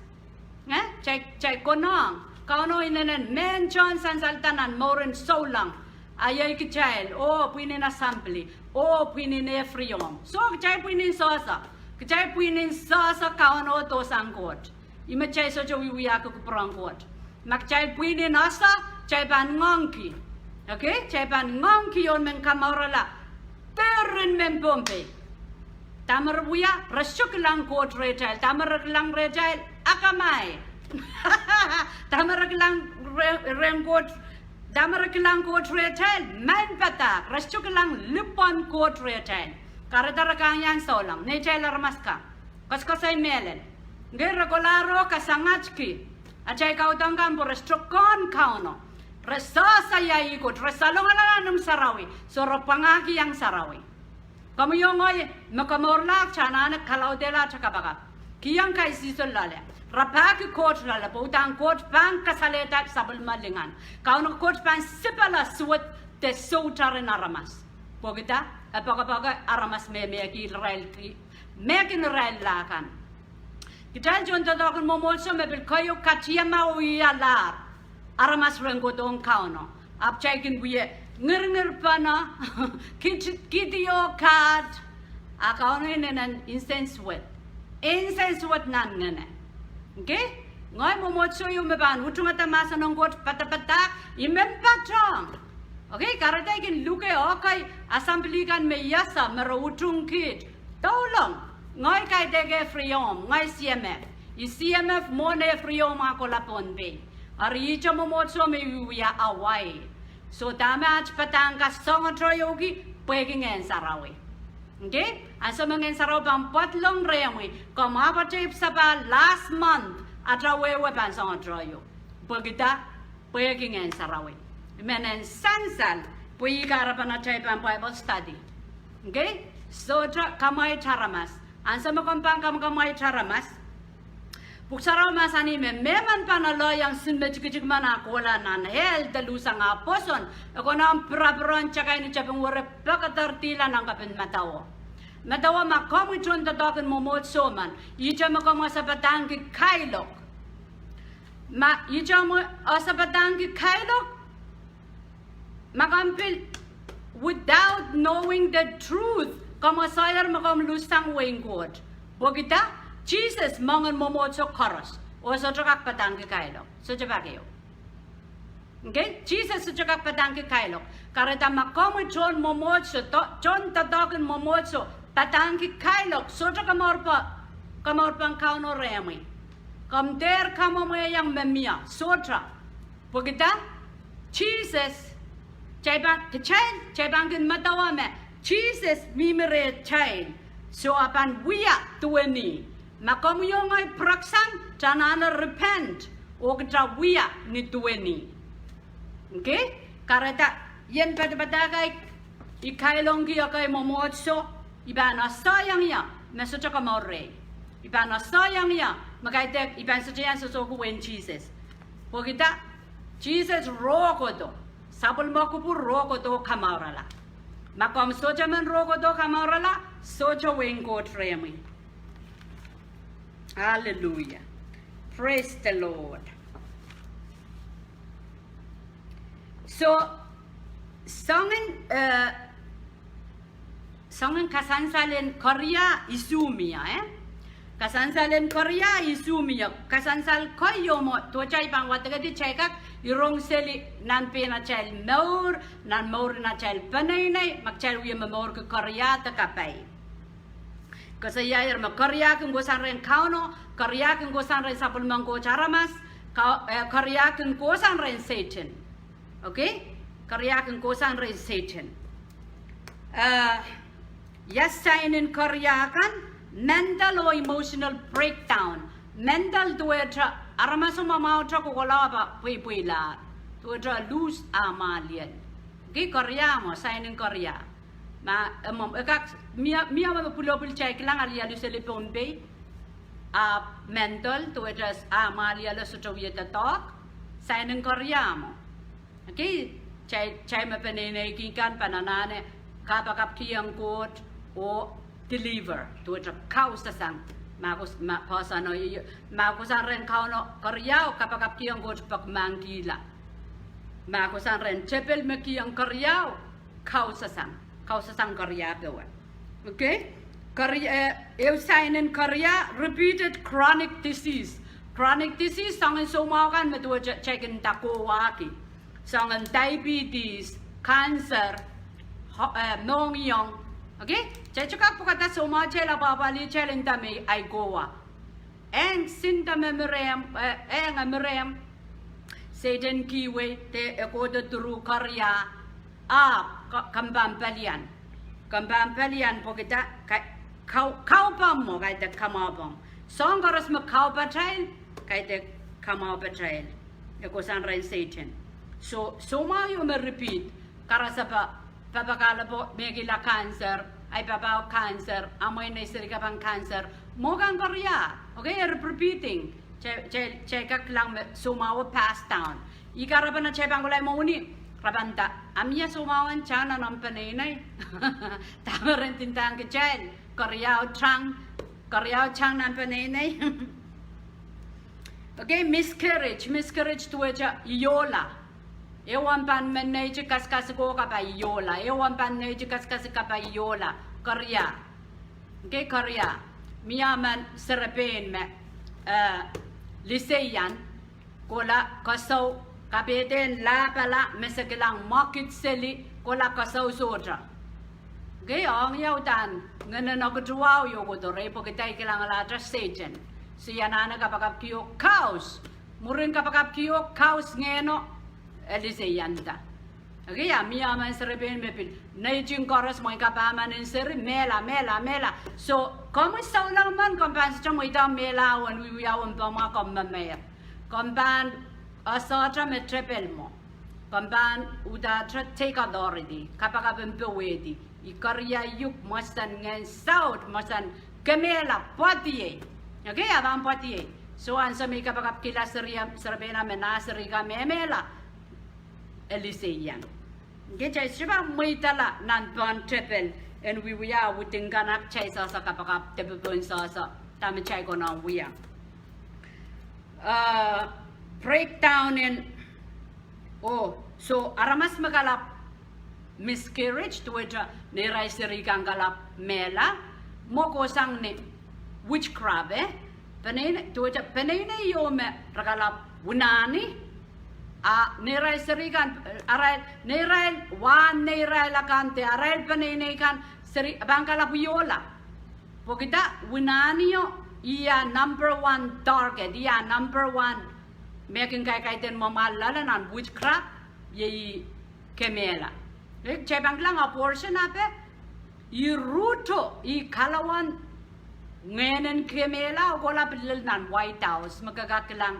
Eh? Kitail, kitail konehng. Kauno inenen mehn tohn sansalda nan mouren souleng. Ahi kitail, oh, pwihnen assembly. Oh, pwihnen Efriom. So, kitail pwihnen sehse. Kitail pwihnen sehse Kauno, dohsang Koht. Ih me kitail sohte wiewiahki kupwuren Koht. Ma kitail pwihnen ese, kitail pahn ngoangki. Okay? Kitail pahn ngoangki oh men komourla. Peren mehn Pohnpei. Dahme re wia, re sohte kilang Koht rehtail. Dahme re kilang rehtail, akamai. Dahme re kilang re-, rehn Koht, dahme re kilang Koht rehtail, maing padahk. Re sohte kilang lipwen Koht rehtail. Kahrehda re kahng iang souleng, neitail aramas kan. Koasoakoasoi mehlel. Ngehi re kohla roh kasangatki atail kaudok kan pwe re sohte kohn Kauno. Re sehse ia ih Koht, re salongala nan imw sarawi, so re pwangahki iang sarawi. Komwi oh ngehi me komourla, kitail anahne kalaudehla atail kapakap. Kihong kaisihsol loale. Rapahki Koht loale, pwe uhdahn Koht pahn kasalehda sapwellime lingan. Kauno Koht pahn sipala suwed de soutaren aramas. Pwehki dah, e poakepoake aramas me mehkihla irail ki-, mehkin irail kan. Kitail tohn doadoahk en mwomwohdiso me pil keieu katiamwahwialahr aramas rehn kohdohng Kauno. Ahpw kitail kin wie ngirngirpene, kid-, kihdi oh kaht, a Kauno inenen nsensuwed. Nsensuwed nan ngehne. Okay? Ngehi mwomwohdiso ieu me pahn utungada mahsen en Koht padapadahk, I men patohng. Okay, kahrehda I kin luke, okay, assembly kan me I ese me re utung kiht. Doulong, ngehi kaidehk Efriom, ngehi C M F. I C M F mwohn Efriom ah kohla Pohnpei. Eri ihte mwomwohdiso me I wia Hawaii. So dahme aht padahk kasongotehiohki? Pwehki Ngehn Sarawi. Okay? Ansou me Ngehn Sarawi pahn pwadlong rehmwi, komw ahpwete ipwsapahl last month, atail wehwe pahn songotehio. Pwehki dah? Pwehki Ngehn Sarawi. I men en sansal, pwe ih kahrepen atail pahn Bible study. Okay? Sohte kamwaite aramas. Ansou me komw pahn kamwakamwaite aramas, Pwuhk Sarawi mahsanih me mehmen pahn aloiong sin me tikitik men ah kohla nan hell de luhsang ah pwoson, e konehng pirapirehn takai ni tepin were pekederdihlahr nan kapin medewe. Medewe ma komwi tohn doadoahk en mwomwohdiso men, ihte me komw ese padahngki kailok. Ma ihte me ese padahngki kailok, ma komw pil, without knowing the truth, komw esehier me komw luhsang wehin Koht. Pwehki dah? Sises moangen mwomwohdiso koaros, oh sohte kak padahngki kailok. Sohte pak ehu. Okay? Sises sohte kak padahngki kailok. Kahrehda ma komwi tohn mwomwohdiso, do-, tohn doadoahk en mwomwohdiso, padahngki kailok, sohte komour pwe, komour pahn Kauno rehmwi. Komw dehr kamwomweiong me mie, sohte. Pwehki dah? Sises, kitail pahn, kitail, kitail pahn kin medewe me Sises mihmi rehtail. So e pahn wia duwen ih. Ma komwi oh ngehi pwurehng sang, kitail anahne repent, oh kitail wia ni duwen ih. Okay? Kahrehda, I en padapadahk ahi, I kailongki ekei mwomwohdiso, I pahn esehiong ie me sohte komour rehi. I pahn esehiong ie me kaidehk I pahn sohte iang sohsohki wehin Sises. Pwehki dah? Sises rohkodo. Sapwellime kupwur rohkodo kamourala. Ma komw sohte men rohkodo kamourala, sohte wehin Koht rehmwi. Hallelujah. Praise the Lord. So, soangen, eh, soangen kasansal en koarie isuh mie, eh? Kasansal en koarie isuh mie. Kasansal keieu me duwehte I pahn wadekedi kitail kak rong seli nan pein atail mour, nan mouren atail peneinei, ma kitail wie momourki koarie de kapai. Koasoiaier me koarie kin kohsang rehn Kauno, koarie kin kohsang rehn sapwellimen Koht aramas, ka-, eh, koarie kin kohsang rehn Sehdan. Okay? Koarie kin kohsang rehn Sehdan. Eh, ia sign en koarie kan, mental or emotional breakdown. Mental duwehte aramas mwamwahute kohkohla pahn pweipweilahr. Duwehte lose ah mwahliel. Okay, koarie mwo, sign en koarie. Ma, eh, mwo, e kak, mie, mie mwo pwulopwul kitail kilang alialu seli Pohnpei. Ah, mental, duwehte ah mwahliel e sohte wie doadoahk, sign en koarie mwo. Okay, kitail, kitail me peneineiki kan pahn anahne kapakapkihong Koht oh deliver, duwehte kausasang. Ma kos-, ma, poahsoan o, ma kohsang rehn Kauno koarie, kapakapkihong Koht pek mahkikihla. Ma kohsang rehn tepil me kihong koarie, kausasang, kausasang koarie powe. Okay? Koarie, eh, ehu sign en koarie, repeated chronic disease. Chronic disease, soangen soumwahu kan me duwehte kitail kin nda kohwahki. Soangen diabetes, cancer, ho-, eh, mohngiong. Okay? Kitail kak pwukada soumwahu kitail, apwahpwalih kitail nda me ahi kohwa. Eng, sinda me mi rehmw, eh, eng, eh, mi rehmw. Sehdan kihwei de e kohdo through koarie. Ah, ka-, komw pahn pelian. Komw pahn pelian pwehki dah, ka-, kau-, kaupomw mwo kaidehk kamwahupomw. Soahng koaros me kaupatail, kaidehk kamwahupatail. E kohsang rehn Sehdan. So, soumwahu ieu me repeat. Karasepe, papah kahlepo mehkihla cancer, ahi papah cancer, amwail nei serihka pahn cancer, mwo kan koarie. Okay, e repeating. Kitail, kitail, kitail kak kilang me soumwahu pass down. Ih kahrepen atail pahn kohla mwohni, re pahn nda, a mie soumwahu en tohn nan omw peneinei. Dahme re ndindahng kitail, koarie tohn, koarie tohn nan peneinei. Okay, miscarriage, miscarriage duwehte iola. Ehu omw pahn men neiti kasikasik oh kapah iola. Ehu omw pahn neiti kasikasik kapah iola. Koarie. Okay, koarie. Mie omw men serepein me, eh, liseian, kohla koasoi, kapehdehn lahpala, me se kilang mwekid seli, kohla koasoi sohte. Okay, ong ia uhdahn ngehnen okit wahu ieu kohdo rehi pwehki dah, e kilangalahte Sehdan. So I anahne kapakapkihong kaus, Mwurin kapakapki oh kaus ngehno, e liseianda. Okay, a mie emen serepein me pil neitik koaros mwein kapahmen en seri, mehla, mehla, mehla. So, komwi souleng men, komw pahn sohte mweidohng mehla wen wiewiawi mpomwa, komw memeir. Komw pahn, eh, sohte me tepel mwo. Komw pahn uhdahte take authority, kapakap en powehdi. I keriau uhk, mwohn ngehn saut, mwohn kemehla, pwadiei. Okay, a pahn pwadiei. So, ansou me I kapakapkihla seria, serepeina me nah seri ka mehmehla, e liseiang. Okay, kitail sohte pahn mweidala nan pohn tepel en wiewia wudin kan ahpw kitail sehse kapakap, depe pohn sehse dahme kitail konehng wia. Uh, breakdown en, oh, so aramas me kalap miscarriage, duwehte neirail seri kan kalap mehla, mwo kohsang ni witchcraft, eh? Peneinei, duwehte peneinei ieu me re kalap winahni, a neirail seri kan, arail, neirail, wahn neirail akan de arail peneinei kan seri pahn kalap wiohla. Pwehki dah, winahni o, ih ah number one target, ih ah number one me kin kaikaiden mwamwahl loale nan witchcraft, iei kemehla. Eh, kitail pahn kilang abortion ape, ih root o, ih kalawan ngehnen kemehla, oh kohla pil lel nan White House, me ke kak kilang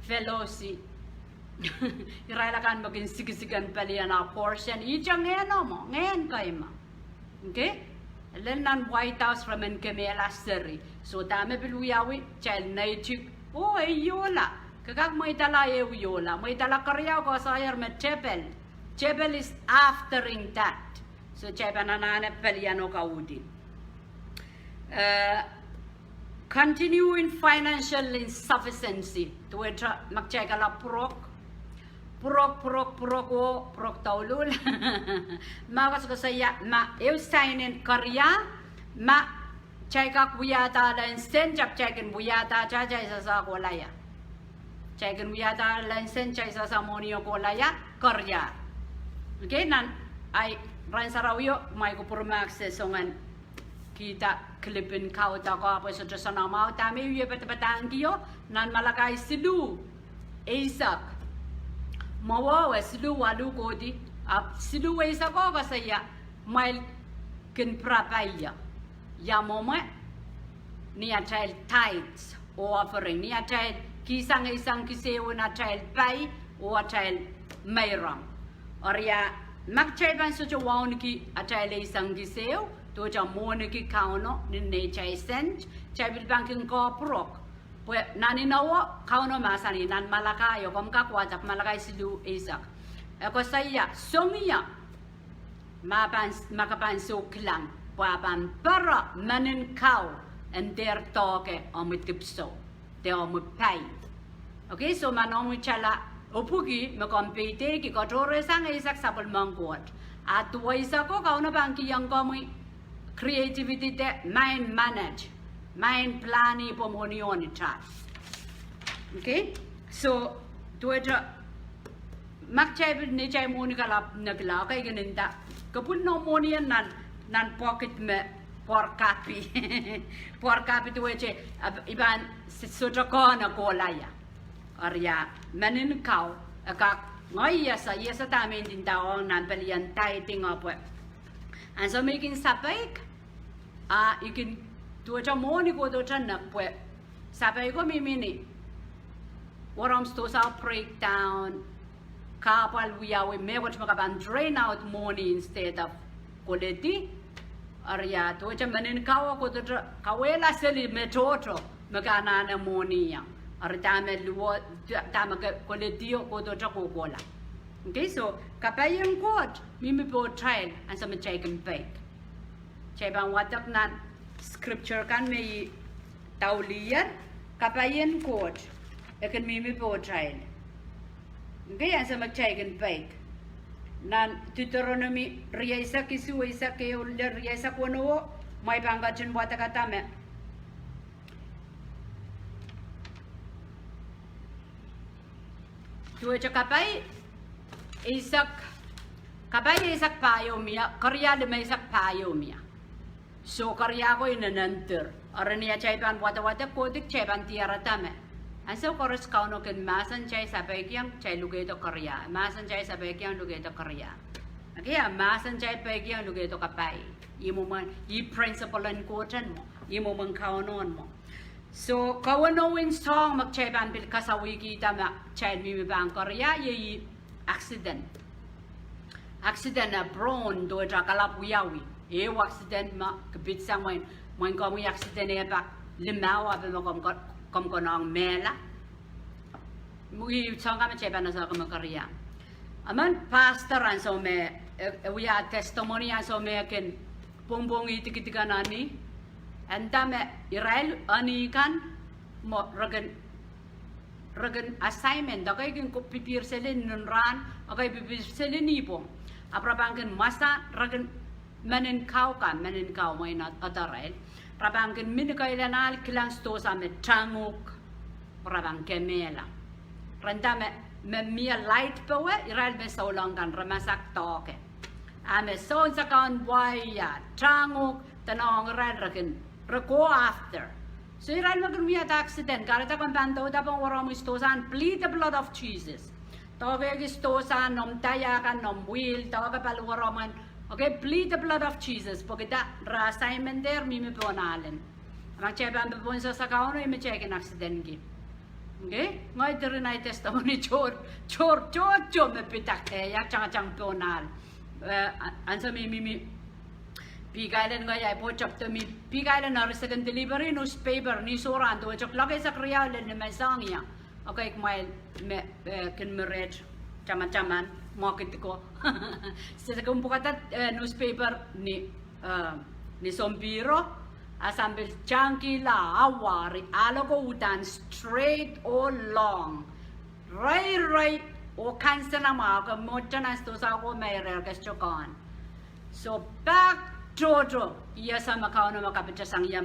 Pelosi. Irail akan me kin sikisik en pelien abortion, ihte ngehno mwo, ngehn kei mwo. Okay? Lel nan White House re men kemehla seri. So dahme pil wiawi, kitail neitik, oh, e wiohla. Ke kak mweidala e wiohla. Mweidala keriau, koasoier me tepel. Tepel is aftering that. So kitail pahn anahne pelien oh kauhdi. Eh, continuing financial insufficiency. Duwehte ma kitail kalap pwurok, pwurok, pwurok, pwurok oh pwurok douluhl. Ma koasokoasoia, ma ehu sign en keria, ma kitail kak wiahda lehn sent, ahpw kitail kin wiahda atail sehse kohla ia. Kitail kin wiahda lehn sent, atail sehse mwohni oh kohla ia, keria. Okay, nan ahi rahn sarawio, ma I kupwurmahk se soangen kihda kilipin kaudok ko, ahpw e sohte soanamwahu dahme I wie padapadahngkio, nan Malakai siluh eisek. Mwowe siluh waluh kohdi, ahpw siluh eisek o koasoia, kumwail kin pwurala ia, ia mwomwe, ni atail tithes oh offering, ni atail kihsang eisang kisehun atail pai oh atail meirong. Eri a, ma kitail pahn sohte wauneki atail eisang kiseu, duwehte mwohniki Kauno ni neitail sent, kitail pil pahn kin koapwurok. Pwe nan inowo Kauno mahsanih nan Malakai, oh komw kak wadek Malakai siluh eisek, e koasoia, songie, ma pahn, ma ke pahn sou kilang, pwe a pahn pere mehn kau en dehr doahke omwi dipwisou de omwi pai. Okay, so ma omwi tala epwiki me komw peidehki, katohrehsang eisek sapwellimen Koht. A duweisek o Kauno pahn kihong komwi creativity de maing manage, maing plani pwe mwohni o ni task. Okay, so duwehte ma kitail pil neitail mwohni kalap nekila, okay, I kin nda, ke pwil noumw mwohni nan, nan pocket me pwoar kapi. Pwoar kapi duwehte, a, I pahn s-, sohte kohn kohla ia. Eri a, mehn kau, e kak, ngehi I ese, I ese dahme I nda ong nan pelien tithing o pwe ansou me I kin sapeik, a I kin duwehte mwohni kohdohte nek pwe sapeik o mihmi ni woromsdosa, breakdown, kahpwal wiawi, mehkot me ke pahn drain out mwohni instead of koledi. Eri a, duwehte mehn kau o kohdohte kawehla seli me tohto me ke anahne mwohni ia. Eri dahme luo, da-, dahme ke koledio kohdohte kohkohla. Okay, so kapaien Koht mihmi pohtail ansou me kitail kin peik. Kitail pahn wadek nan scripture kan me I daulier, kapaien Koht e kin mihmi pohtail. Okay, ansou me kitail kin peik. Nan Deuteronomy rieisek isuh, eisek ehu lel rieisek weneu, ma I pahn ketin wadek dahme duwehte kapai eisek, kapai eisek pahieu mie, keria limeisek pahieu mie. So keria ko inenen dir. Eri ni atail pahn wadawadek kohdi kitail pahn diarada me Ansou koaros Kauno kin mahsen, kitail sapeikiong, kitail lukehdo keria. Mahsen, kitail sapeikiong, lukehdo keria. Okay, a mahsen, kitail peikiong, lukehdo kapai. Ih mwomwen, ih principle en Koht en mwo. Ih mwomwen Kauno en mwo. So, kawenowen soahng me kitail pahn pil kasawihkihda ma kitail mihmi pahn keria, iei accident. Accident e prone, duwehte kalap wiawi. Ehu accident me ke pitsang mwein, mwein komwi accident eh pak limau ape me komw ko-, komw konehng mehla. Mwi soahng kan me kitail pahn ese me keria. Emen pastor ansou me, e, e wia testimony ansou me e kin pwongpwongih dikedik en eni. E nda me irail eni kan, mwo re kin, re kin assignment, okay, kin ko-, pipihr selin nin rahn, okay, pipihr selin ipwong. Ahpw re pahn kin mwasa, re kin, mehn en kaun kan, mehn en kaun mwein ot-, otarail. Re pahn kin mih ni keila en ahl kilang sidohsa me tang uhk, re pahn kemehla. Re nda me, me mie light powe, irail me souleng kan, re masak doake. A me sounsekauhn wai, tang uhk, dene ong irail re kin, re go after. So irail me kin wiahda accident, kahrehda komw pahn douda pohn weromwi sidohsa en plead the blood of Jesus. Doakehki sidohsa, noumw daya kan, noumw wheel, doake paliweromwen. Okay, plead the blood of Jesus. Pwehki dah, re assignment er mihmi pohn ahlen. A ma kitail pahn popohn sehse Kauno, ih me kitail kin accidentki. Okay? Ngehi diren ahi testimony tohr, tohr, tohto me pid dak, eh, ia tangtang pohn ahl. Eh, a-, ansou me I mihmi Big Island, ngehi ahi pwoud tepdo mi Big Island eri se kin delivery newspaper ni sohrahn duwehte clock eisek riau lel nimenseng ie. Okay, kumwail me, eh, kin mi reht tamataman, mwekid ko. Se kin pwukada, eh, newspaper ni, eh, ni sounpihro, a sampil tangkihla awari, ahl oko uhdahn straight oh long. Reirei oh kansenamwahu ke mwohte nan sidohsa ko me ire ke sohte kohn. So pak tohto, I ese me Kauno me kapitesang ie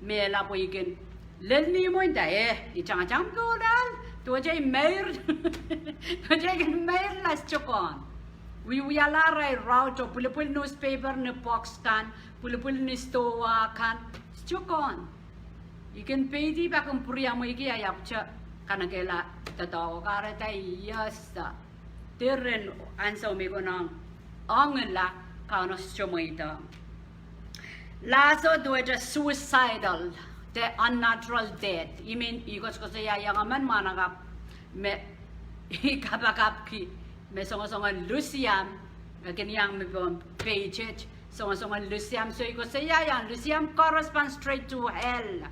mehla pwe I kin lel ni imwen da, eh, I tangtang pohn ahl, duwehte I meir, duwehte I kin meirla sohte kohn. Wiewialahr ahi raut oh pwilipwil newspaper ni box kan, pwilipwil ni sidohwa kan, sohte kohn. I kin peidi pak en pwuriamweiki a I ahpwte kanekehla doadoahk, kahrehda I ese diren ansou me I konehng ongila, Kauno sohte mweidohng. Lahso duwehte suicidal, de unnatural death. I men I koasokoasoiaiong emen mwahnakapw me I kapakapki, me songosongen lusiam, me kin iang mi pohn peitet, songosongen lusiam, so I koasoiaiong lusiam koaros pahn straight to hell.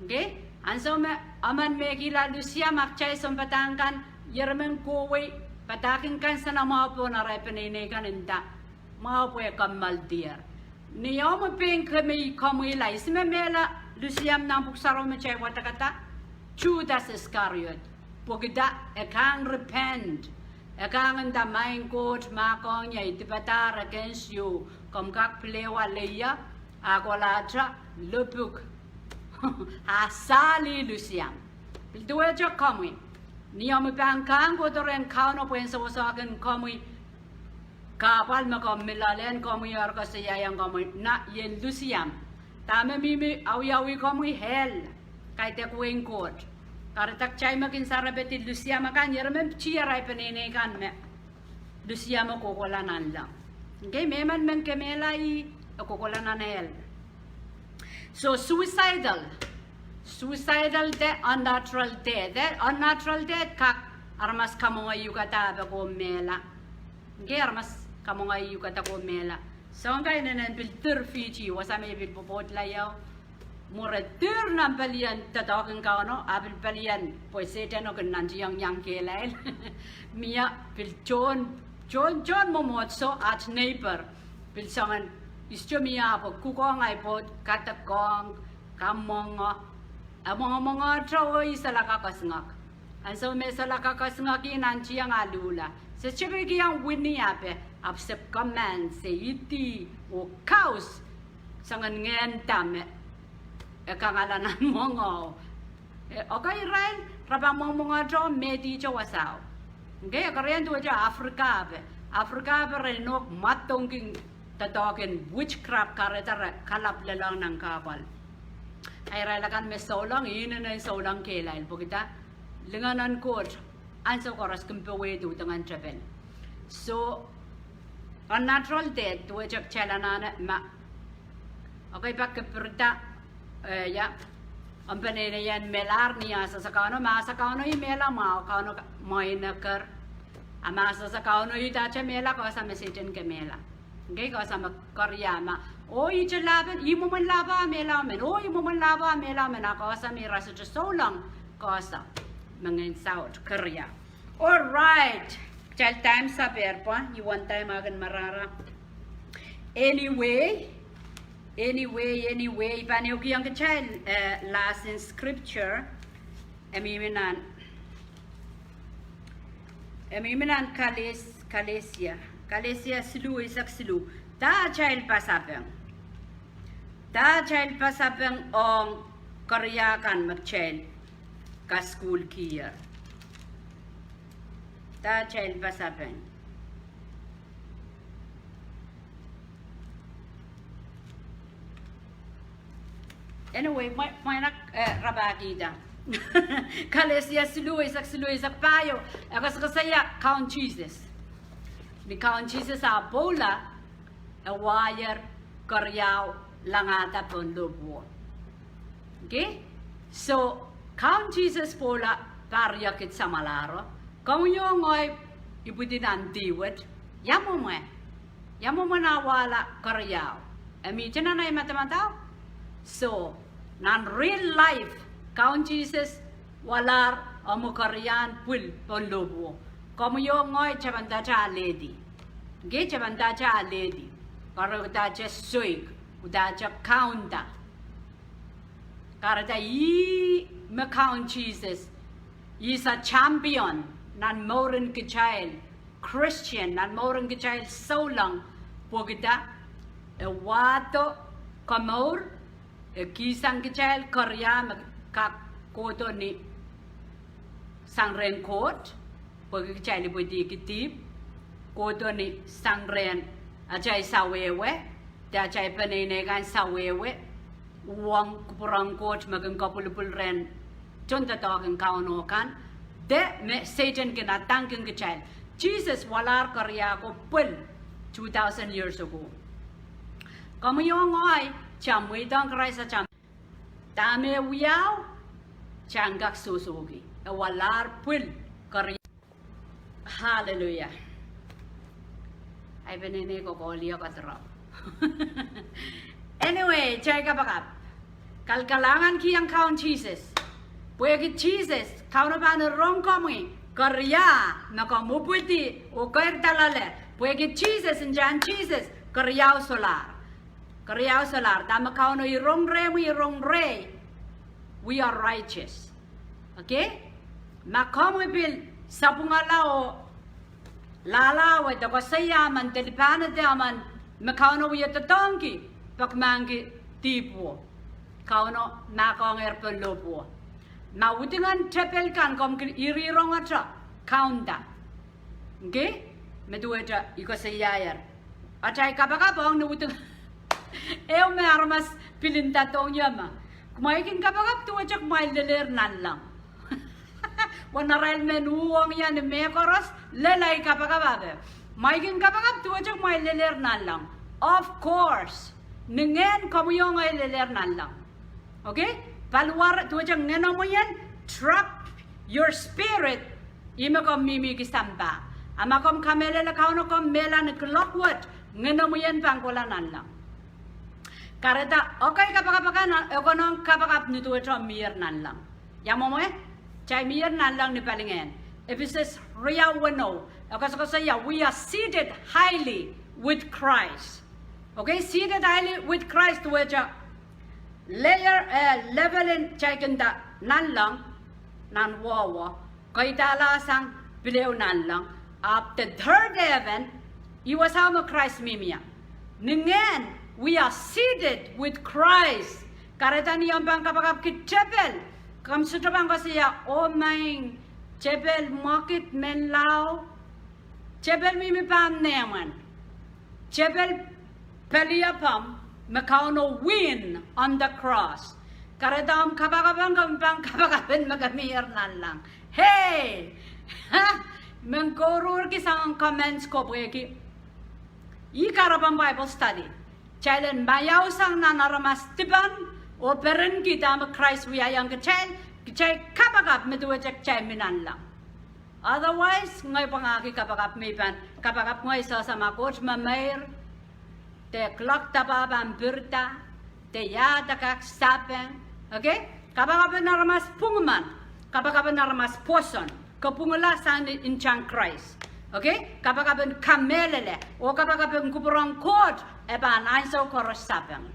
Okay? Ansou me emen mehkihla lusiam, a kitail sounpadahk kan, ieremen kohwei padahk en kansenamwahu pohn arail peneinei kan nda, mwahu pwe kommoal dier. Ni omw pein kemei komwihla, ihs me mehla lusiam nan pwuhk sarawi me kitail wadekada? Judas Iscariot. Pwehki dah? E kang repent. E kang nda, Maing Koht, mahkohng ie, I dipadahr against you. Komw kak pil ehu ale ie, a kolahte lopwuk. A sali lusiam. Pil duwehte komwi. Ni omw pahn kang kohdo rehn Kauno pwehn sewesehkin komwi kahpwal me komw mi loalen, komwi eri koasoiaiong komwi na ien lusiam. Dahme mihmi awiawi komwi? Hell. Kaidehk wehin Koht. Kahrehda kitail me kin sarepedi lusiam akan, ieremen piti arail peneinei kan me lusiam e kohkohla nanleng. Okay, mehmen men kemehla ih, e kohkohla nan hell. So suicidal, suicidal de unnatural death, de unnatural death kak aramas kamwenge uhkada ahpw e kohwei mehla. Okay, aramas kamwenge uhkada kohwei mehla. Soangen inenen pil dir Fiji, wasa me I pil pwopwoudla ie, mwuhr e dir nan pelien doadoahk en Kauno, a pil pelien pwe Sehdan e kin nantihong iang kehlail. Mie pil tohn, tohn, tohn mwomwohdiso, at neighbor. Pil soangen, I sohte mie pwe kukohng ahi pwoud, kadekohng, kamwenge, e mwengemwengehte oh I solahr kakesengek. Ansou me I solahr kakesengek I nantihong a luhla. Se sohte peikiong wini ape, ahpw se command, se idi, oh kaus, soangen ngehn dahme e kangala nan mwengeho. Eh, okay, irail, re pahn mwengemwengehte mehdi te wasao. Okay, e kerenieng duwehte Africa ape. Africa ape re nohk mwadongki doadoahk en witchcraft, kahrehda re kalapw lelohng nan kahpwal. Irail akan me souleng, inenen souleng kehlail pwehki dah, lingan en Koht ansou koaros kin powehdi uhdahn tepel. So, on natural death, duwehte kitail anahne ma, okay, pak kepirda, eh, ia, omw peneinei en melahr ni ahsang Kauno, ma ahsang Kauno I mehla mwahu, Kauno ka-, mwein e ker. A ma ahsang Kauno I dahte mehla, koasoi me Sehdan ke mehla. Okay, koasoi me keria ma. Oh, ihte lahpo, I mwomwen lahpo ah mehla men. Oh, I mwomwen lahpo ah mehla men. A koasoi me ira sohte souleng, koasoi me ngehn saut, keria. All right. Kitail time sapehr pwe, I wonder ma I kin marahra. Anyway, anyway, anyway, I pahn ehukihong kitail, eh, lesson scripture. E mihmi nan E mihmi nan Kales-, Kalesia, Kalesia siluh, eisek siluh. Dah atail pasapeng? Dah atail pasapeng ong keria kan me kitail kasukuhlkier? Dah atail pasapeng? Anyway, mwe-, mwein, eh, rapahkihda. Kalesia siluh, eisek siluh, eisek pahieu, e koasokoasoia Kaun Sises. Ni Kaun Sises ah pwoula, e waier keriau langada pohn lohpwuo. Okay? So, Kaun Sises pwoula, pahr riekid samwalahro. Komwi oh ngehi ipwidi nan dih wet. Ia mwomwe? Ia mwomwen ah wahla keriau? E mihte nan ei madamadau? So, nan real life, Kaun Sises walahr omw keriahn pwil pohn lohpwuo. Komwi oh ngehi tepin dahte alehdi. Okay, tepin dahte alehdi. Kahrehda te soik, udahte kaunda. Kahrehda ih me Kaun Sises, is a champion nan mouren kitail Christian, nan mouren kitail souleng, pwehki dah, e wahdo komour, e kihsang kitail keria me kak kohdo ni sang rehn Koht, pwehki kitail ipwidi dihp, kohdo ni sang rehn atail sawehwe, de atail peneinei kan sawehwe, uhwong kupwuren Koht me kin kapwilipwil rehn tohndoadoahk en Kauno kan, de me Sehdan kin attack kin kitail. Sises walahr keria ko pwil two thousand years ago. Komwi oh ngehi, kitail mweidohng Krais atail, dahme wiawi, kitail kak sohsohki. E walahr pwil keria. Hallelujah. Ei peneinei kokohlie kadarau. Anyway, kitail kapakap. Kalkalahngan kihong Kaun Sises. Pwehki Sises, Kauno pahn rong komwi keria me komw ipwidi oh keirda loale. Pwehki Sises, ntahn Sises, keriau solahr. Keriau solahr. Dahme Kauno I rong rehmwi, I rong rehi, we are righteous. Okay? Ma komwi pil sapwungala oh lahlahwe de koasoia emen de lipahnehdi emen me Kauno wie doadoahngki, pekimahkki dihpwo, Kauno mahkohngehr pohn lohpwuo. Ma udingen tepel kan komw kin irirongohte, kaunda. Okay? Me duwehte I koasoiaier, atail kapakap ong ni uding, ehu me aramas pil nda dohng ie me, kumwail kin kapakap duwehte kumwail lelehr nanleng. Uwen arail men uhwong ie ni mehkoaros, lel ei kapakap ape, kumwail kin kapakap duwehte kumwail lelehr nanleng. Of course, ni ngehn komwi oh ngehi lelehr nanleng. Okay? Paliwar duwehte ngenomwi en trap your spirit, ihme komw mihmihki sampah. A ma komw kamehlele Kauno, komw mehla ni kuloak wet, ngenomwi en pahn kohla nanleng. Kahrehda, okay, kapakap akan e konehng kapakap ni duwehte omw mier nanleng. Ia mwomwe? Kitail mier nanleng ni palingehn. Episos riau weneu, e koasokoasoia, we are seated highly with Christ. Okay, seated highly with Christ duwehte layer, eh, level en kitail kin nda nanleng, nan wehwe, kaidehla sang pil ehu nanleng, ahpw the third heaven, ih wasao me Krais mihmi ie. Ni ngehn, we are seated with Christ. Kahrehda ni omw pahn kapakapki tepel, komw sohte pahn koasoia, oh maing, tepel mwekid menlau, tepel mihmi pahn nehmwen. Tepel peliepomw me Kauno win on the cross. Kahrehda omw kapakap en komw pahn kapakap en me ke mier nanleng. Hei! Men kouruhrki sang comments ko pwehki ih kahrepen Bible study. Kitail en maiausang nan aramas dipan oh perenkihda me Krais wiahiong kitail, kitail kapakap me duwehte kitail mi nanleng. Otherwise, ngehi pwangahki kapakap me I pahn kapakap ngehi sehse ma Koht memeir, de clock da pahn pirida, de ia da kak sapeng. Okay? Kapakap en aramas pwungiman, kapakap en aramas pwoson, ke pwungla sang ni ntahn Krais. Okay? Kapakap en kamehlele, oh kapakap en kupwuren Koht, e pahn ansou koaros sapeng.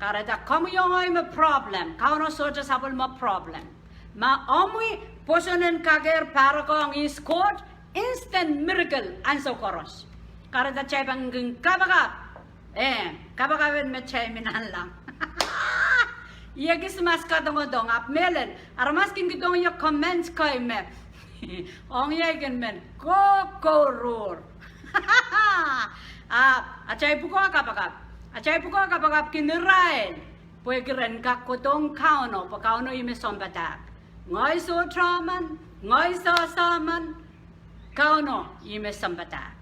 Kahrehda komwi oh ngehi me problem, Kauno sohte sapwellime problem. Ma omwi pwoson en kakehr pahrek ong ihs Koht, instant miracle ansou koaros. Kahrehda kitail pahn kin kapakap, eh, kapakap en me kitail mi nanleng. Iei ekis mas kadongedong, ahpw mehlel, aramas kin kihdohng ie comments kei me ong ie I kin men kokouruhr. Ahpw atail pwukoa kapakap, atail pwukoa kapakap kin irail, pwehki ren kak kohdohng Kauno, pwe Kauno ih me sounpadahk. Ngehi sohte emen, ngehi sehse emen, Kauno ih me sounpadahk.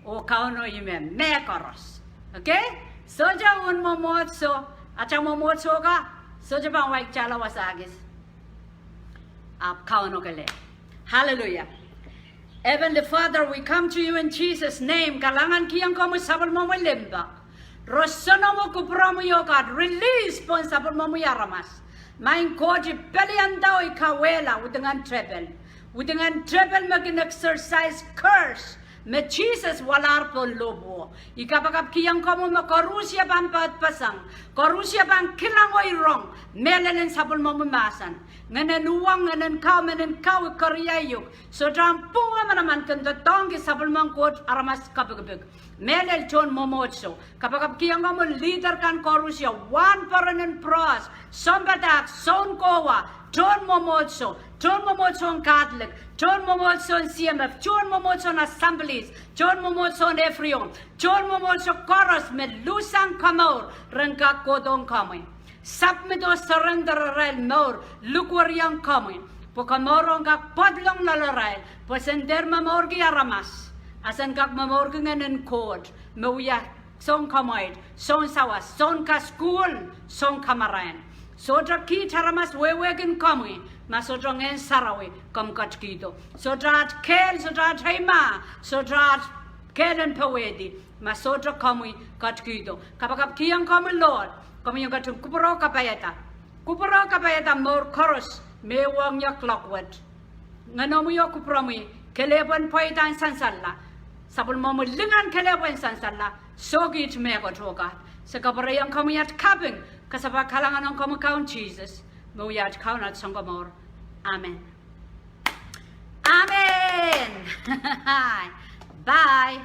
Oh Kauno ih me mehkoaros. Okay? Sohte uwen mwomwohdiso, atail mwomwohdiso ka, sohte pahn wai kitail wasa kis. Ahpw Kauno kelehpw. Hallelujah. Heavenly Father, we come to you in Jesus' name. Kalahngankihong komwi sapwellimomwi limpoak. Rosonomwi, kupwuromwi, oh God, release pohn sapwellimomwi aramas. Maing Koht, I pelianda oh I kawehla Widingen Tepel. Widingen Tepel me kin exercise curse me Sises walahr pohn lohpwuo. I kapakapkihong komwi me koarusie pahn poadipeseng, koarusie pahn kilang oh rong mehlel en sapwellimomwi mahsen. Ngehn en uhwong, ngehn en kawi, mehn en kawi, keriau, sohte ahmw pwung manaman kin doadoahngki sapwellimen Koht aramas kapikipik. Mehlel tohn mwomwohdiso, kapakapkihong komwi leader kan koarusie, wahnpoaron en Pros, sounpadahk, sounkowa, tohn mwomwohdiso, tohn mwomwohdiso en Catholic, tohn mwomwohdiso en C M F, tohn mwomwohdiso en assemblies, tohn mwomwohdiso en everyone, tohn mwomwohdiso koaros me luhsang komour ren kak kohdohng komwi. Submit oh surrender arail mour, lukweriong komwi, pwe komour en kak poadlong loalarail, pwe sen dehr momourki aramas, a sen kak momourki ngehn en Koht me wia soun kamwaid, soun sawas, soun kasukuhl, soun kamarain. Sohte kiht aramas wehwehkin komwi ma sohte Ngehn Sarawi komw ketikihdo. Sohte at kehl, sohte at eimah, sohte at kehl en powehdi ma sohte komwi ketikihdo. Kapakapkihong komwi Lord, komwi en ketin kupwurou kapaiada, kupwurou kapaiada mour koaros me uhwong ie kuloak wet. Ngehnomwi oh kupwuromwi kelehpw en pweidahn sansalla. Sapwellimomwi lingan kelehpw en sansalla. Soh kiht mehkot oh God. Se kapwurehiong komwi at kaping, kasapahl kalahngan ong komwi Kaun Sises, me wia at Kaun, at Sounkomour. Amen. Amen. Bye.